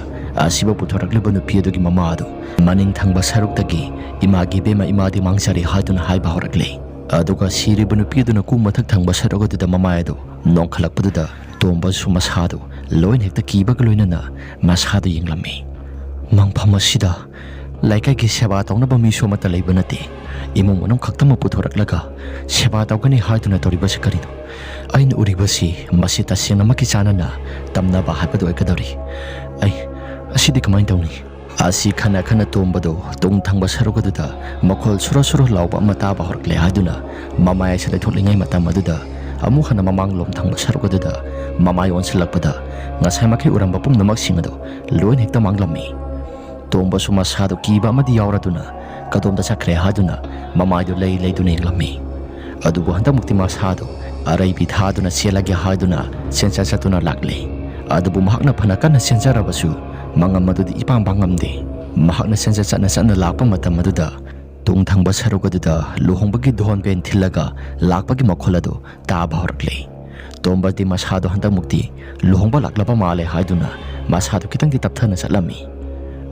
ꯑꯁꯤꯕ ꯄꯨꯊꯣꯔꯛꯂꯤꯕ ꯅꯨꯄꯤ ꯑꯗꯨꯒꯤ ꯃꯃꯥ ꯑꯗꯨ ꯃꯅꯤꯡ ꯊꯪꯕ ꯁꯔꯨꯛꯇꯒꯤ "ꯏꯃꯥꯒꯤ ꯏꯕꯦꯝꯃ, ꯏꯃꯥꯗꯤ ꯃꯥꯡꯖꯔꯦ" ꯍꯥꯏꯗꯨꯅ ꯍꯥꯏꯕ ꯍꯧꯔꯛꯂꯦ꯫ ꯑꯗꯨꯒ ꯁꯤꯔꯤꯕ ꯅꯨꯄꯤ ꯑꯗꯨꯅ ꯀꯨ ꯃꯊꯛ ꯊꯪꯕ ꯁꯔꯨꯛ ꯑꯗꯨꯗ ꯃꯃꯥꯏ ꯑꯗꯨ ꯅꯣꯡꯈꯠꯂꯛꯄꯗꯨꯗ ꯇꯣꯝꯕꯁꯨ ꯃꯁꯥꯗꯨ ꯂꯣꯏꯅ ꯍꯦꯛꯇ ꯀꯤꯕꯒ ꯂꯣꯏꯅꯅ ꯃꯁꯥꯗꯨ ꯌꯦꯡꯂꯝꯃꯤ꯫ ꯃꯪꯐꯝ ꯑꯁꯤꯗ ꯂꯩꯀꯥꯏꯒꯤ ꯁꯦꯕꯥ ꯇꯧꯅꯕ ꯃꯤꯁꯨ ꯑꯃꯠꯇ ꯂꯩꯕ ꯅꯠꯇꯦ꯫ ꯏꯃꯨꯡ ꯃꯅꯨꯡ ꯈꯛꯇꯃꯛ ꯄꯨꯊꯣꯔꯛꯂꯒ ꯁꯦꯕꯥ ꯇꯧꯒꯅꯤ ꯍꯥꯏꯗꯨꯅ ꯇꯧꯔꯤꯕꯁꯤ ꯀꯔꯤꯅꯣ? ꯑꯩꯅ ꯎꯔꯤꯕꯁꯤ ꯃꯁꯤ ꯇꯁꯦꯡꯅꯃꯛꯀꯤ ꯆꯥꯟꯅꯅ ꯇꯝꯅꯕ ꯍꯥꯏꯕꯗꯨ ꯑꯣꯏꯒꯗꯧꯔꯤ꯫ ꯑꯩ, ꯑꯁꯤꯗꯤ ꯀꯃꯥꯏꯅ ꯇꯧꯅꯤ? ꯑꯁꯤ ꯈꯟꯅ ꯈꯟꯅ ꯇꯣꯝꯕꯗꯨ ꯇꯨꯡ ꯊꯪꯕ ꯁꯔꯨꯛ ꯑꯗꯨꯗ ꯃꯈꯣꯜ ꯁꯨꯔ ꯁꯨꯔ ꯂꯥꯎꯕ ꯑꯃ ꯇꯥꯕ ꯍꯧꯔꯛꯂꯦ ꯍꯥꯏꯗꯨꯅ ꯃꯃꯥꯏ ꯑꯁꯤ ꯂꯩꯊꯣꯛꯂꯤꯉꯩ ꯃꯇꯝ ꯑꯗꯨꯗ ꯑꯃꯨꯛ ꯍꯟꯅ ꯃꯃꯥꯡꯂꯣꯝ ꯊꯪꯕ ꯁꯔꯨꯛ ꯑꯗꯨꯗ ꯃꯃꯥꯏ ꯑꯣꯟꯁꯤꯜꯂꯛꯄꯗ ꯉꯁꯥꯏꯃꯛꯀꯤ ꯎꯔꯝꯕ ꯄꯨꯝꯅꯃꯛꯁꯤꯡ ꯑꯗꯨ ꯂꯣꯏꯅ ꯍꯦꯛꯇ ꯃꯥꯡꯂꯝꯃꯤ꯫ ꯇꯣꯝꯕꯁꯨ ꯃꯁꯥꯗꯨ ꯀꯤꯕ ꯑꯃꯗꯤ ꯌꯥꯎꯔꯗꯨꯅ ꯀꯗꯣꯝꯗ ꯆꯠꯈ꯭ꯔꯦ ꯍꯥꯏꯗꯨꯅ ꯃꯃꯥꯏꯗꯨ ꯂꯩ ꯂꯩꯗꯨꯅ ꯌꯦꯡꯂꯝꯃꯤ꯫ ꯑꯗꯨꯕꯨ ꯍꯟꯗꯛꯃꯨꯛꯇꯤ ꯃꯁꯥꯗꯨ ꯑꯔꯩꯕꯤ ꯊꯥꯗꯨꯅ ꯆꯦꯜꯂꯒꯦ ꯍꯥꯏꯗꯨꯅ ꯆꯦꯟꯆꯠ ꯆꯠꯇꯨꯅ ꯂꯥꯛꯂꯦ꯫ ꯑꯗꯨꯕꯨ ꯃꯍꯥꯛꯅ ꯐꯅ ꯀꯟꯅ ꯆꯦꯟꯖꯔꯕꯁꯨ ꯃꯉꯝ ꯑꯗꯨꯗꯤ ꯏꯄꯥꯡ ꯄꯥꯡ ꯉꯝꯗꯦ꯫ ꯃꯍꯥꯛꯅ ꯆꯦꯟꯆꯠ ꯆꯠꯅ ꯆꯠꯅ ꯂꯥꯛꯄ ꯃꯇꯝ ꯑꯗꯨꯗ ꯇꯨꯡ ꯊꯪꯕ ꯁꯔꯨꯛ ꯑꯗꯨꯗ ꯂꯨꯍꯣꯡꯕꯒꯤ ꯙꯣꯟ ꯕꯦꯟ ꯊꯤꯜꯂꯒ ꯂꯥꯛꯄꯒꯤ ꯃꯈꯣꯜ ꯑꯗꯨ ꯇꯥꯕ ꯍꯧꯔꯛꯂꯦ꯫ ꯇꯣꯝꯕꯗꯤ ꯃꯁꯥꯗꯣ ꯍꯟꯗꯛꯃꯨꯛꯇꯤ ꯂꯨꯍꯣꯡꯕ ꯂꯥꯛꯂꯕ ꯃꯥꯜꯂꯦ ꯍꯥꯏꯗꯨꯅ ꯃꯁꯥꯗꯨ ꯈꯤꯇꯪꯗꯤ ꯇꯞꯊꯅ ꯆꯠꯂꯝꯃꯤ꯫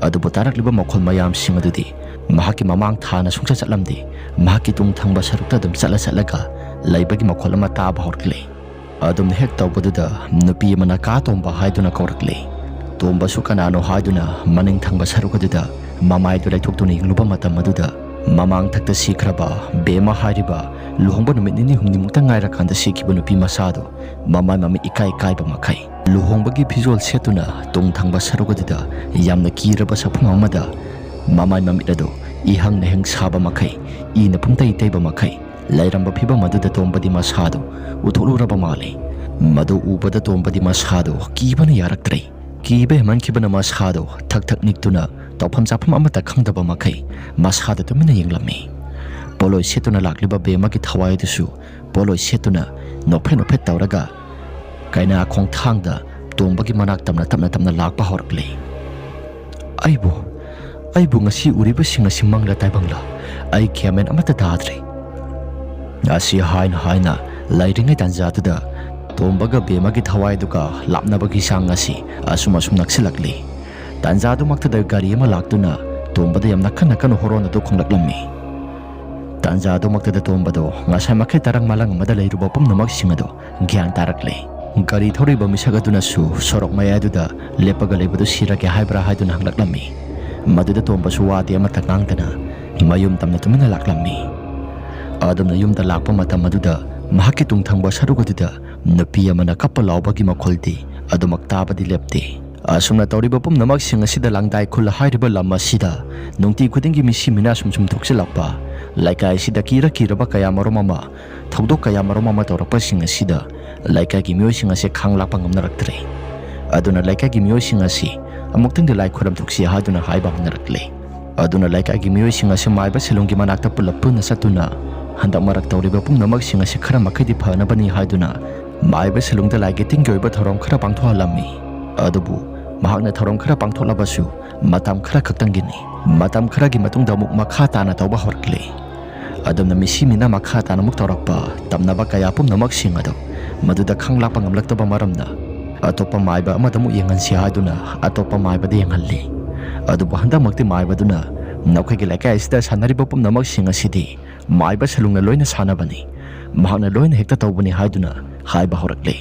ꯑꯗꯨꯕꯨ ꯇꯥꯔꯛꯂꯤꯕ ꯃꯈꯣꯜ ꯃꯌꯥꯝꯁꯤꯡ ꯑꯗꯨꯗꯤ ꯃꯍꯥꯛꯀꯤ ꯃꯃꯥꯡ ꯊꯥꯅ ꯁꯨꯡꯆꯠ ꯆꯠꯂꯝꯗꯦ꯫ ꯃꯍꯥꯛꯀꯤ ꯇꯨꯡ ꯊꯪꯕ ꯁꯔꯨꯛꯇ ꯑꯗꯨꯝ ꯆꯠꯂ ꯆꯠꯂꯒ ꯂꯩꯕꯒꯤ ꯃꯈꯣꯜ ꯑꯃ ꯇꯥꯕ ꯍꯧꯔꯛꯂꯦ꯫ ꯑꯗꯨꯝꯅ ꯍꯦꯛ ꯇꯧꯕꯗꯨꯗ ꯅꯨꯄꯤ ꯑꯃꯅ "ꯀꯥ ꯇꯣꯝꯕ" ꯍꯥꯏꯗꯨꯅ ꯀꯧꯔꯛꯂꯦ꯫ ꯇꯣꯝꯕꯁꯨ ꯀꯅꯥꯅꯣ ꯍꯥꯏꯗꯨꯅ ꯃꯅꯤꯡ ꯊꯪꯕ ꯁꯔꯨꯛ ꯑꯗꯨꯗ ꯃꯃꯥꯏꯗꯨ ꯂꯩꯊꯣꯛꯇꯨꯅ ꯌꯦꯡꯂꯨꯕ ꯃꯇꯝ ꯑꯗꯨꯗ ꯃꯃꯥꯡ ꯊꯛꯇ ꯁꯤꯈ꯭ꯔꯕ ꯕꯦꯝꯃ ꯍꯥꯏꯔꯤꯕ ꯂꯨꯍꯣꯡꯕ ꯅꯨꯃꯤꯠ ꯅꯤꯅꯤ ꯍꯨꯝꯅꯤꯃꯨꯛꯇ ꯉꯥꯏꯔꯀꯥꯟꯗ ꯁꯤꯈꯤꯕ ꯅꯨꯄꯤ ꯃꯆꯥꯗꯣ ꯃꯃꯥꯏ ꯃꯃꯤꯠ ꯏꯀꯥꯏ ꯀꯥꯏꯕ ꯃꯈꯩ, ꯂꯨꯍꯣꯡꯕꯒꯤ ꯐꯤꯖꯣꯜ ꯁꯦꯠꯇꯨꯅ ꯇꯨꯡ ꯊꯪꯕ ꯁꯔꯨꯛ ꯑꯗꯨꯗ ꯌꯥꯝꯅ ꯀꯤꯔꯕ ꯁꯛꯐꯝ ꯑꯃꯗ ꯃꯃꯥꯏ ꯃꯃꯤꯠ ꯑꯗꯨ ꯏꯍꯪ ꯅꯍꯪ ꯁꯥꯕ ꯃꯈꯩ, ꯏꯅ ꯄꯨꯡꯇꯩ ꯇꯩꯕ ꯃꯈꯩ ꯂꯩꯔꯝꯕ ꯐꯤꯕꯝ ꯑꯗꯨꯗ ꯇꯣꯝꯕꯗꯤ ꯃꯁꯥꯗꯨ ꯎꯊꯣꯛꯂꯨꯔꯕ ꯃꯥꯜꯂꯤ꯫ ꯃꯗꯨ ꯎꯕꯗ ꯇꯣꯝꯕꯗꯤ ꯃꯁꯥꯗꯨ ꯀꯤꯕꯅ ꯌꯥꯔꯛꯇ꯭ꯔꯦ꯫ ꯀꯤꯕ ꯍꯦꯟꯃꯟꯈꯤꯕꯅ ꯃꯁꯥꯗꯨ ꯊꯛ ꯊꯛ ꯅꯤꯛꯇꯨꯅ ꯇꯧꯐꯝ ꯆꯥꯐꯝ ꯑꯃꯠꯇ ꯈꯪꯗꯕ ꯃꯈꯩ ꯃꯁꯥꯗ ꯇꯨꯃꯤꯟꯅ ꯌꯦꯡꯂꯝꯃꯤ꯫ ꯄꯣꯠꯂꯣꯏ ꯁꯦꯠꯇꯨꯅ ꯂꯥꯛꯂꯤꯕ ꯕꯦꯝꯃꯒꯤ ꯊꯋꯥꯏ ꯑꯗꯨꯁꯨ ꯄꯣꯠꯂꯣꯏ ꯁꯦꯠꯇꯨꯅ ꯅꯣꯛꯐꯦꯠ ꯅꯣꯛꯐꯦꯠ ꯇꯧꯔꯒ ꯀꯩꯅꯥ ꯈꯣꯡꯊꯥꯡꯗ ꯇꯣꯝꯕꯒꯤ ꯃꯅꯥꯛ ꯇꯝꯅ ꯇꯞꯅ ꯇꯞꯅ ꯂꯥꯛꯄ ꯍꯧꯔꯛꯂꯦ꯫ "ꯑꯩꯕꯨ, ꯑꯩꯕꯨ ꯉꯁꯤ ꯎꯔꯤꯕꯁꯤꯡ ꯑꯁꯤ ꯃꯪꯂ ꯇꯥꯏꯕꯪꯂ? ꯑꯩ ꯒ꯭ꯌꯥꯟ ꯃꯦꯟ ꯑꯃꯠꯇ ꯇꯥꯗ꯭ꯔꯦ꯫" ꯑꯁꯤ ꯍꯥꯏꯅ ꯍꯥꯏꯅ ꯂꯩꯔꯤꯉꯩ ꯇꯥꯟꯖꯥꯗꯨꯗ ꯇꯣꯝꯕꯒ ꯕꯦꯝꯃꯒꯤ ꯊꯋꯥꯏꯗꯨꯒ ꯂꯥꯞꯅꯕꯒꯤ ꯆꯥꯡ ꯑꯁꯤ ꯑꯁꯨꯝ ꯑꯁꯨꯝ ꯅꯛꯁꯤꯜꯂꯛꯂꯤ꯫ ꯇꯥꯟꯖꯥꯗꯨꯃꯛꯇꯗ ꯒꯥꯔꯤ ꯑꯃ ꯂꯥꯛꯇꯨꯅ ꯇꯣꯝꯕꯗ ꯌꯥꯝꯅ ꯀꯟꯅ ꯀꯟꯅ ꯍꯣꯔꯣꯟ ꯑꯗꯨ ꯈꯣꯡꯂꯛꯂꯝꯃꯤ꯫ ꯇꯥꯟꯖꯥꯗꯨꯃꯛꯇꯗ ꯇꯣꯝꯕꯗꯣ ꯉꯁꯥꯏ ꯃꯈꯩ ꯇꯔꯪ ꯃꯂꯪ ꯑꯃꯗ ꯂꯩꯔꯨꯕ ꯄꯨꯝꯅꯃꯛꯁꯤꯡ ꯑꯗꯨ ꯒ꯭ꯌꯥꯟ ꯇꯥꯔꯛꯂꯦ꯫ ꯒꯥꯔꯤ ꯊꯧꯔꯤꯕ ꯃꯤꯁꯛ ꯑꯗꯨꯅꯁꯨ ꯁꯣꯔꯣꯛ ꯃꯌꯥꯏꯗꯨꯗ ꯂꯦꯞꯄꯒ ꯂꯩꯕꯗꯨ ꯁꯤꯔꯒꯦ ꯍꯥꯏꯕ꯭ꯔꯥ ꯍꯥꯏꯗꯨꯅ ꯍꯪꯂꯛꯂꯝꯃꯤ꯫ ꯃꯗꯨꯗ ꯇꯣꯝꯕꯁꯨ ꯋꯥꯗꯤ ꯑꯃꯠꯇ ꯉꯥꯡꯗꯅ ꯃꯌꯨꯝ ꯇꯝꯅ ꯇꯨꯃꯤꯟꯅ ꯂꯥꯛꯂꯝꯃꯤ꯫ ꯑꯗꯨꯝꯅ ꯌꯨꯝꯗ ꯂꯥꯛꯄ ꯃꯇꯝ ꯑꯗꯨꯗ ꯃꯍꯥꯛꯀꯤ ꯇꯨꯡ ꯊꯪꯕ ꯁꯔꯨꯛ ꯑꯗꯨꯗ ꯅꯨꯄꯤ ꯑꯃꯅ ꯀꯞꯄ ꯂꯥꯎꯕꯒꯤ ꯃꯈꯣꯜꯗꯤ ꯑꯗꯨꯃꯛ ꯇꯥꯕꯗꯤ ꯂꯦꯞꯇꯦ꯫ ꯑꯁꯨꯝꯅ ꯇꯧꯔꯤꯕ ꯄꯨꯝꯅꯃꯛꯁꯤꯡ ꯑꯁꯤꯗ ꯂꯥꯡꯗꯥꯏ ꯈꯨꯜ ꯍꯥꯏꯔꯤꯕ ꯂꯝ ꯑꯁꯤꯗ ꯅꯨꯡꯇꯤ ꯈꯨꯗꯤꯡꯒꯤ ꯃꯤꯁꯤ ꯃꯤꯅꯥ ꯁꯨꯝ ꯁꯨꯝ ꯊꯣꯛꯆꯤꯜꯂꯛꯄ, ꯂꯩꯀꯥꯏ ꯑꯁꯤꯗ ꯀꯤꯔ ꯀꯤꯔꯕ ꯀꯌꯥ ꯃꯔꯨꯝ ꯑꯃ, ꯊꯧꯗꯣꯛ ꯀꯌꯥ ꯃꯔꯨꯝ ꯑꯃ ꯇꯧꯔꯛꯄꯁꯤꯡ ꯑꯁꯤꯗ ꯂꯩꯀꯥꯏꯒꯤ ꯃꯤꯑꯣꯏꯁꯤꯡ ꯑꯁꯤ ꯈꯥꯡ ꯂꯥꯛꯄ ꯉꯝꯅꯔꯛꯇ꯭ꯔꯦ꯫ ꯑꯗꯨꯅ ꯂꯩꯀꯥꯏꯒꯤ ꯃꯤꯑꯣꯏꯁꯤꯡ ꯑꯁꯤ ꯑꯃꯨꯛꯇꯪꯗꯤ ꯂꯥꯏ ꯈꯨꯔꯝ ꯊꯣꯛꯁꯤ ꯍꯥꯏꯗꯨꯅ ꯍꯥꯏꯕ ꯍꯧꯅꯔꯛꯂꯦ꯫ ꯑꯗꯨꯅ ꯂꯩꯀꯥꯏꯒꯤ ꯃꯤꯑꯣꯏꯁꯤꯡ ꯑꯁꯤ ꯃꯥꯏꯕ ꯁꯦꯂꯨꯡꯒꯤ ꯃꯅꯥꯛꯇ ꯄꯨꯂꯞ ꯄꯨꯟꯅ ꯆꯠꯇꯨꯅ ꯍꯟꯗꯛ ꯃꯔꯛ ꯇꯧꯔꯤꯕ ꯄꯨꯝꯅꯃꯛꯁꯤꯡ ꯑꯁꯤ ꯈꯔ ꯃꯈꯩꯗꯤ ꯐꯅꯕꯅꯤ ꯍꯥꯏꯗꯨꯅ ꯃꯥꯏꯕ ꯁꯦꯂꯨꯡꯗ ꯂꯥꯏꯒꯤ ꯇꯤꯟꯒꯤ ꯑꯣꯏꯕ ꯊꯧꯔꯝ ꯈꯔ ꯄꯥꯡꯊꯣꯛꯍꯜꯂꯝꯃꯤ꯫ ꯑꯗꯨꯕꯨ ꯃꯍꯥꯛꯅ ꯊꯧꯔꯝ ꯈꯔ ꯄꯥꯡꯊꯣꯛꯂꯕꯁꯨ ꯃꯇꯝ ꯈꯔ ꯈꯛꯇꯪꯒꯤꯅꯤ꯫ ꯃꯇꯝ ꯈꯔꯒꯤ ꯃꯇꯨꯡꯗ ꯑꯃꯨꯛ ꯃꯈꯥ ꯇꯥꯅ ꯇꯧꯕ ꯍꯧꯔꯛꯂꯤ꯫ ꯑꯗꯨꯝꯅ ꯃꯤꯁꯤ ꯃꯤꯅ ꯃꯈꯥ ꯇꯥꯅ ꯑꯃꯨꯛ ꯇꯧꯔꯛꯄ ꯇꯝꯅꯕ ꯀꯌꯥ ꯄꯨꯝꯅꯃꯛꯁꯤꯡ ꯑꯗꯨ ꯃꯗꯨꯗ ꯈꯪ ꯂꯥꯛꯄ ꯉꯝꯂꯛꯇꯕ ꯃꯔꯝꯅ ꯑꯇꯣꯞꯄ ꯃꯥꯏꯕ ꯑꯃꯗ ꯑꯃꯨꯛ ꯌꯦꯡꯍꯟꯁꯤ ꯍꯥꯏꯗꯨꯅ ꯑꯇꯣꯞꯄ ꯃꯥꯏꯕꯗ ꯌꯦꯡꯍꯜꯂꯤ꯫ ꯑꯗꯨꯕꯨ ꯍꯟꯗꯛꯃꯛꯇꯤ ꯃꯥꯏꯕꯗꯨꯅ ꯅꯈꯣꯏꯒꯤ ꯂꯩꯀꯥꯏ ꯑꯁꯤꯗ ꯁꯥꯟꯅꯔꯤꯕ ꯄꯨꯝꯅꯃꯛꯁꯤꯡ ꯑꯁꯤꯗꯤ ꯃꯥꯏꯕ ꯁꯂꯨꯡꯅ ꯂꯣꯏꯅ ꯁꯥꯟꯅꯕꯅꯤ, ꯃꯍꯥꯛꯅ ꯂꯣꯏꯅ ꯍꯦꯛꯇ ꯇꯧꯕꯅꯤ ꯍꯥꯏꯗꯨꯅ ꯍꯥꯏꯕ ꯍꯧꯔꯛꯂꯤ꯫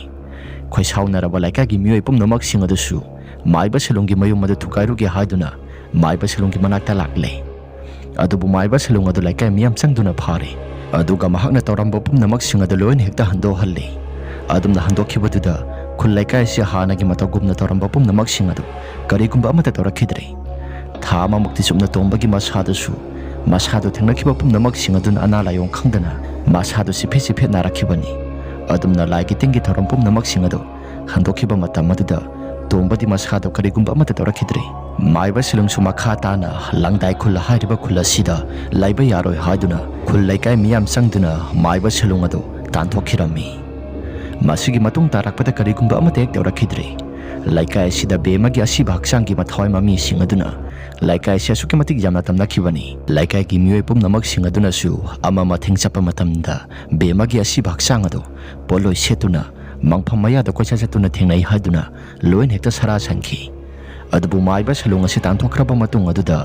ꯈꯣꯏꯁꯥꯎꯅꯔꯕ ꯂꯩꯀꯥꯏꯒꯤ ꯃꯤꯑꯣꯏ ꯄꯨꯝꯅꯃꯛꯁꯤꯡ ꯑꯗꯨꯁꯨ ꯃꯥꯏꯕ ꯁꯂꯨꯡꯒꯤ ꯃꯌꯨꯝ ꯑꯗꯨ ꯊꯨꯒꯥꯏꯔꯨꯒꯦ ꯍꯥꯏꯗꯨꯅ ꯃꯥꯏꯕ ꯁꯂꯨꯡꯒꯤ ꯃꯅꯥꯛꯇ ꯂꯥꯛꯂꯦ꯫ ꯑꯗꯨꯕꯨ ꯃꯥꯏꯕ ꯁꯂꯨꯡ ꯑꯗꯨ ꯂꯩꯀꯥꯏ ꯃꯤꯌꯥꯝ ꯆꯪꯗꯨꯅ ꯐꯥꯔꯦ꯫ ꯑꯗꯨꯒ ꯃꯍꯥꯛꯅ ꯇꯧꯔꯝꯕ ꯄꯨꯝꯅꯃꯛꯁꯤꯡ ꯑꯗꯨ ꯂꯣꯏꯅ ꯍꯦꯛꯇ ꯍꯟꯗꯣꯛꯍꯜꯂꯤ꯫ ꯑꯗꯨꯝꯅ ꯍꯟꯗꯣꯛꯈꯤꯕꯗꯨꯗ ꯈꯨꯜ ꯂꯩꯀꯥꯏꯁꯤ ꯍꯥꯟꯅꯒꯤ ꯃꯇꯧꯒꯨꯝꯅ ꯇꯧꯔꯝꯕ ꯄꯨꯝꯅꯃꯛꯁꯤꯡ ꯑꯗꯨ ꯀꯔꯤꯒꯨꯝꯕ ꯑꯃꯠꯇ ꯇꯧꯔꯛꯈꯤꯗ꯭ꯔꯦ꯫ ꯊꯥ ꯑꯃꯃꯨꯛꯇꯤ ꯆꯨꯞꯅ ꯇꯣꯝꯕꯒꯤ ꯃꯁꯥꯗꯨꯁꯨ ꯃꯁꯥꯗꯨ ꯊꯦꯡꯅꯈꯤꯕ ꯄꯨꯝꯅꯃꯛꯁꯤꯡ ꯑꯗꯨꯅ ꯑꯅꯥ ꯂꯥꯏꯑꯣꯡ ꯈꯪꯗꯅ ꯃꯁꯥꯗꯨ ꯆꯤꯐꯦꯠ ꯆꯤꯐꯦꯠ ꯅꯥꯔꯛꯈꯤꯕꯅꯤ꯫ ꯑꯗꯨꯝꯅ ꯂꯥꯏꯒꯤ ꯇꯤꯟꯒꯤ ꯊꯧꯔꯝ ꯄꯨꯝꯅꯃꯛꯁꯤꯡ ꯑꯗꯨ ꯍꯟꯗꯣꯛꯈꯤꯕ ꯃꯇꯝ ꯑꯗꯨꯗ ꯇꯣꯝꯕꯗꯤ ꯃꯁꯥꯗꯣ ꯀꯔꯤꯒꯨꯝꯕ ꯑꯃꯠꯇ ꯇꯧꯔꯛꯈꯤꯗ꯭ꯔꯦ꯫ ꯃꯥꯏꯕ ꯁꯤꯂꯨꯡꯁꯨ ꯃꯈꯥ ꯇꯥꯅ ꯂꯪꯗꯥꯏ ꯈꯨꯜ ꯍꯥꯏꯔꯤꯕ ꯈꯨꯜ ꯑꯁꯤꯗ ꯂꯩꯕ ꯌꯥꯔꯣꯏ ꯍꯥꯏꯗꯨꯅ ꯈꯨꯜ ꯂꯩꯀꯥꯏ ꯃꯤꯌꯥꯝ ꯆꯪꯗꯨꯅ ꯃꯥꯏꯕ ꯁꯤꯂꯨꯡ ꯑꯗꯨ ꯇꯥꯟꯊꯣꯛꯈꯤꯔꯝꯃꯤ꯫ ꯃꯁꯤꯒꯤ ꯃꯇꯨꯡ ꯇꯥꯔꯛꯄꯗ ꯀꯔꯤꯒꯨꯝꯕ ꯑꯃꯠꯇ ꯍꯦꯛ ꯇꯧꯔꯛꯈꯤꯗ꯭ꯔꯦ꯫ ꯂꯩꯀꯥꯏ ꯑꯁꯤꯗ ꯕꯦꯝꯃꯒꯤ ꯑꯁꯤꯕ ꯍꯛꯆꯥꯡꯒꯤ ꯃꯊꯋꯥꯏ ꯃꯃꯤꯁꯤꯡ ꯑꯗꯨꯅ ꯂꯩꯀꯥꯏ ꯑꯁꯤ ꯑꯁꯨꯛꯀꯤ ꯃꯇꯤꯛ ꯌꯥꯝꯅ ꯇꯝꯅꯈꯤꯕꯅꯤ꯫ ꯂꯩꯀꯥꯏꯒꯤ ꯃꯤꯑꯣꯏ ꯄꯨꯝꯅꯃꯛꯁꯤꯡ ꯑꯗꯨꯅꯁꯨ ꯑꯃ ꯑꯃ ꯊꯦꯡꯆꯠꯄ ꯃꯇꯝꯗ ꯕꯦꯝꯃꯒꯤ ꯑꯁꯤꯕ ꯍꯛꯆꯥꯡ ꯑꯗꯨ ꯄꯣꯠꯂꯣꯏ ꯁꯦꯠꯇꯨꯅ ꯃꯪꯐꯝ ꯃꯌꯥꯗ ꯀꯣꯏꯆꯠ ꯆꯠꯇꯨꯅ ꯊꯦꯡꯅꯩ ꯍꯥꯏꯗꯨꯅ ꯂꯣꯏꯅ ꯍꯦꯛꯇ ꯁꯔꯥ ꯁꯟꯈꯤ꯫ ꯑꯗꯨꯕꯨ ꯃꯥꯏꯕ ꯁꯂꯨꯡ ꯑꯁꯤ ꯇꯥꯟꯊꯣꯛꯈ꯭ꯔꯕ ꯃꯇꯨꯡ ꯑꯗꯨꯗ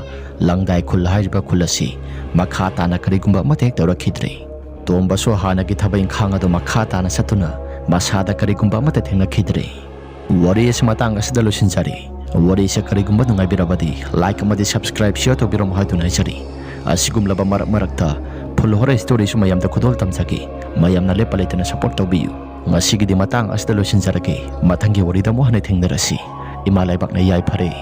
ꯂꯪꯗꯥꯏ ꯈꯨꯜ ꯍꯥꯏꯔꯤꯕ ꯈꯨꯜ ꯑꯁꯤ ꯃꯈꯥ ꯇꯥꯅ ꯀꯔꯤꯒꯨꯝꯕ ꯑꯃꯠꯇ ꯍꯦꯛ ꯇꯧꯔꯛꯈꯤꯗ꯭ꯔꯦ꯫ ꯇꯣꯝꯕꯁꯨ ꯍꯥꯟꯅꯒꯤ ꯊꯕꯛ ꯏꯪꯈꯥꯡ ꯑꯗꯨ ꯃꯈꯥ ꯇꯥꯅ ꯆꯠꯇꯨꯅ ꯃꯁꯥꯗ ꯀꯔꯤꯒꯨꯝꯕ ꯑꯃꯠꯇ ꯊꯦꯡꯅꯈꯤꯗ꯭ꯔꯦ꯫ ꯋꯥꯔꯤ ꯑꯁꯤ ꯃꯇꯥꯡ ꯑꯁꯤꯗ ꯂꯣꯏꯁꯤꯟꯖꯔꯦ꯫ ꯋꯥꯔꯤ ꯑꯁꯤ ꯀꯔꯤꯒꯨꯝꯕ ꯅꯨꯡꯉꯥꯏꯕꯤꯔꯕꯗꯤ like ꯑꯃꯗꯤ subscribe, share ꯇꯧꯕꯤꯔꯝꯃꯨ ꯍꯥꯏꯗꯨꯅ ꯍꯥꯏꯖꯔꯤ꯫ ꯑꯁꯤꯒꯨꯝꯂꯕ ꯃꯔꯛ ꯃꯔꯛꯇ full horror storyꯁꯨ ꯃꯌꯥꯝꯗ ꯈꯨꯗꯣꯜ ꯇꯝꯖꯒꯦ꯫ ꯃꯌꯥꯝꯅ ꯂꯦꯞꯄ ꯂꯩꯇꯅ support ꯇꯧꯕꯤꯌꯨ꯫ ꯉꯁꯤꯒꯤꯗꯤ ꯃꯇꯥꯡ ꯑꯁꯤꯗ ꯂꯣꯏꯁꯤꯟꯖꯔꯒꯦ꯫ ꯃꯊꯪꯒꯤ ꯋꯥꯔꯤꯗ ꯑꯃꯨꯛ ꯍꯟꯅ ꯊꯦꯡꯅꯔꯁꯤ꯫ ꯏꯃꯥ ꯂꯩꯕꯥꯛꯅ ꯌꯥꯏꯐꯔꯦ꯫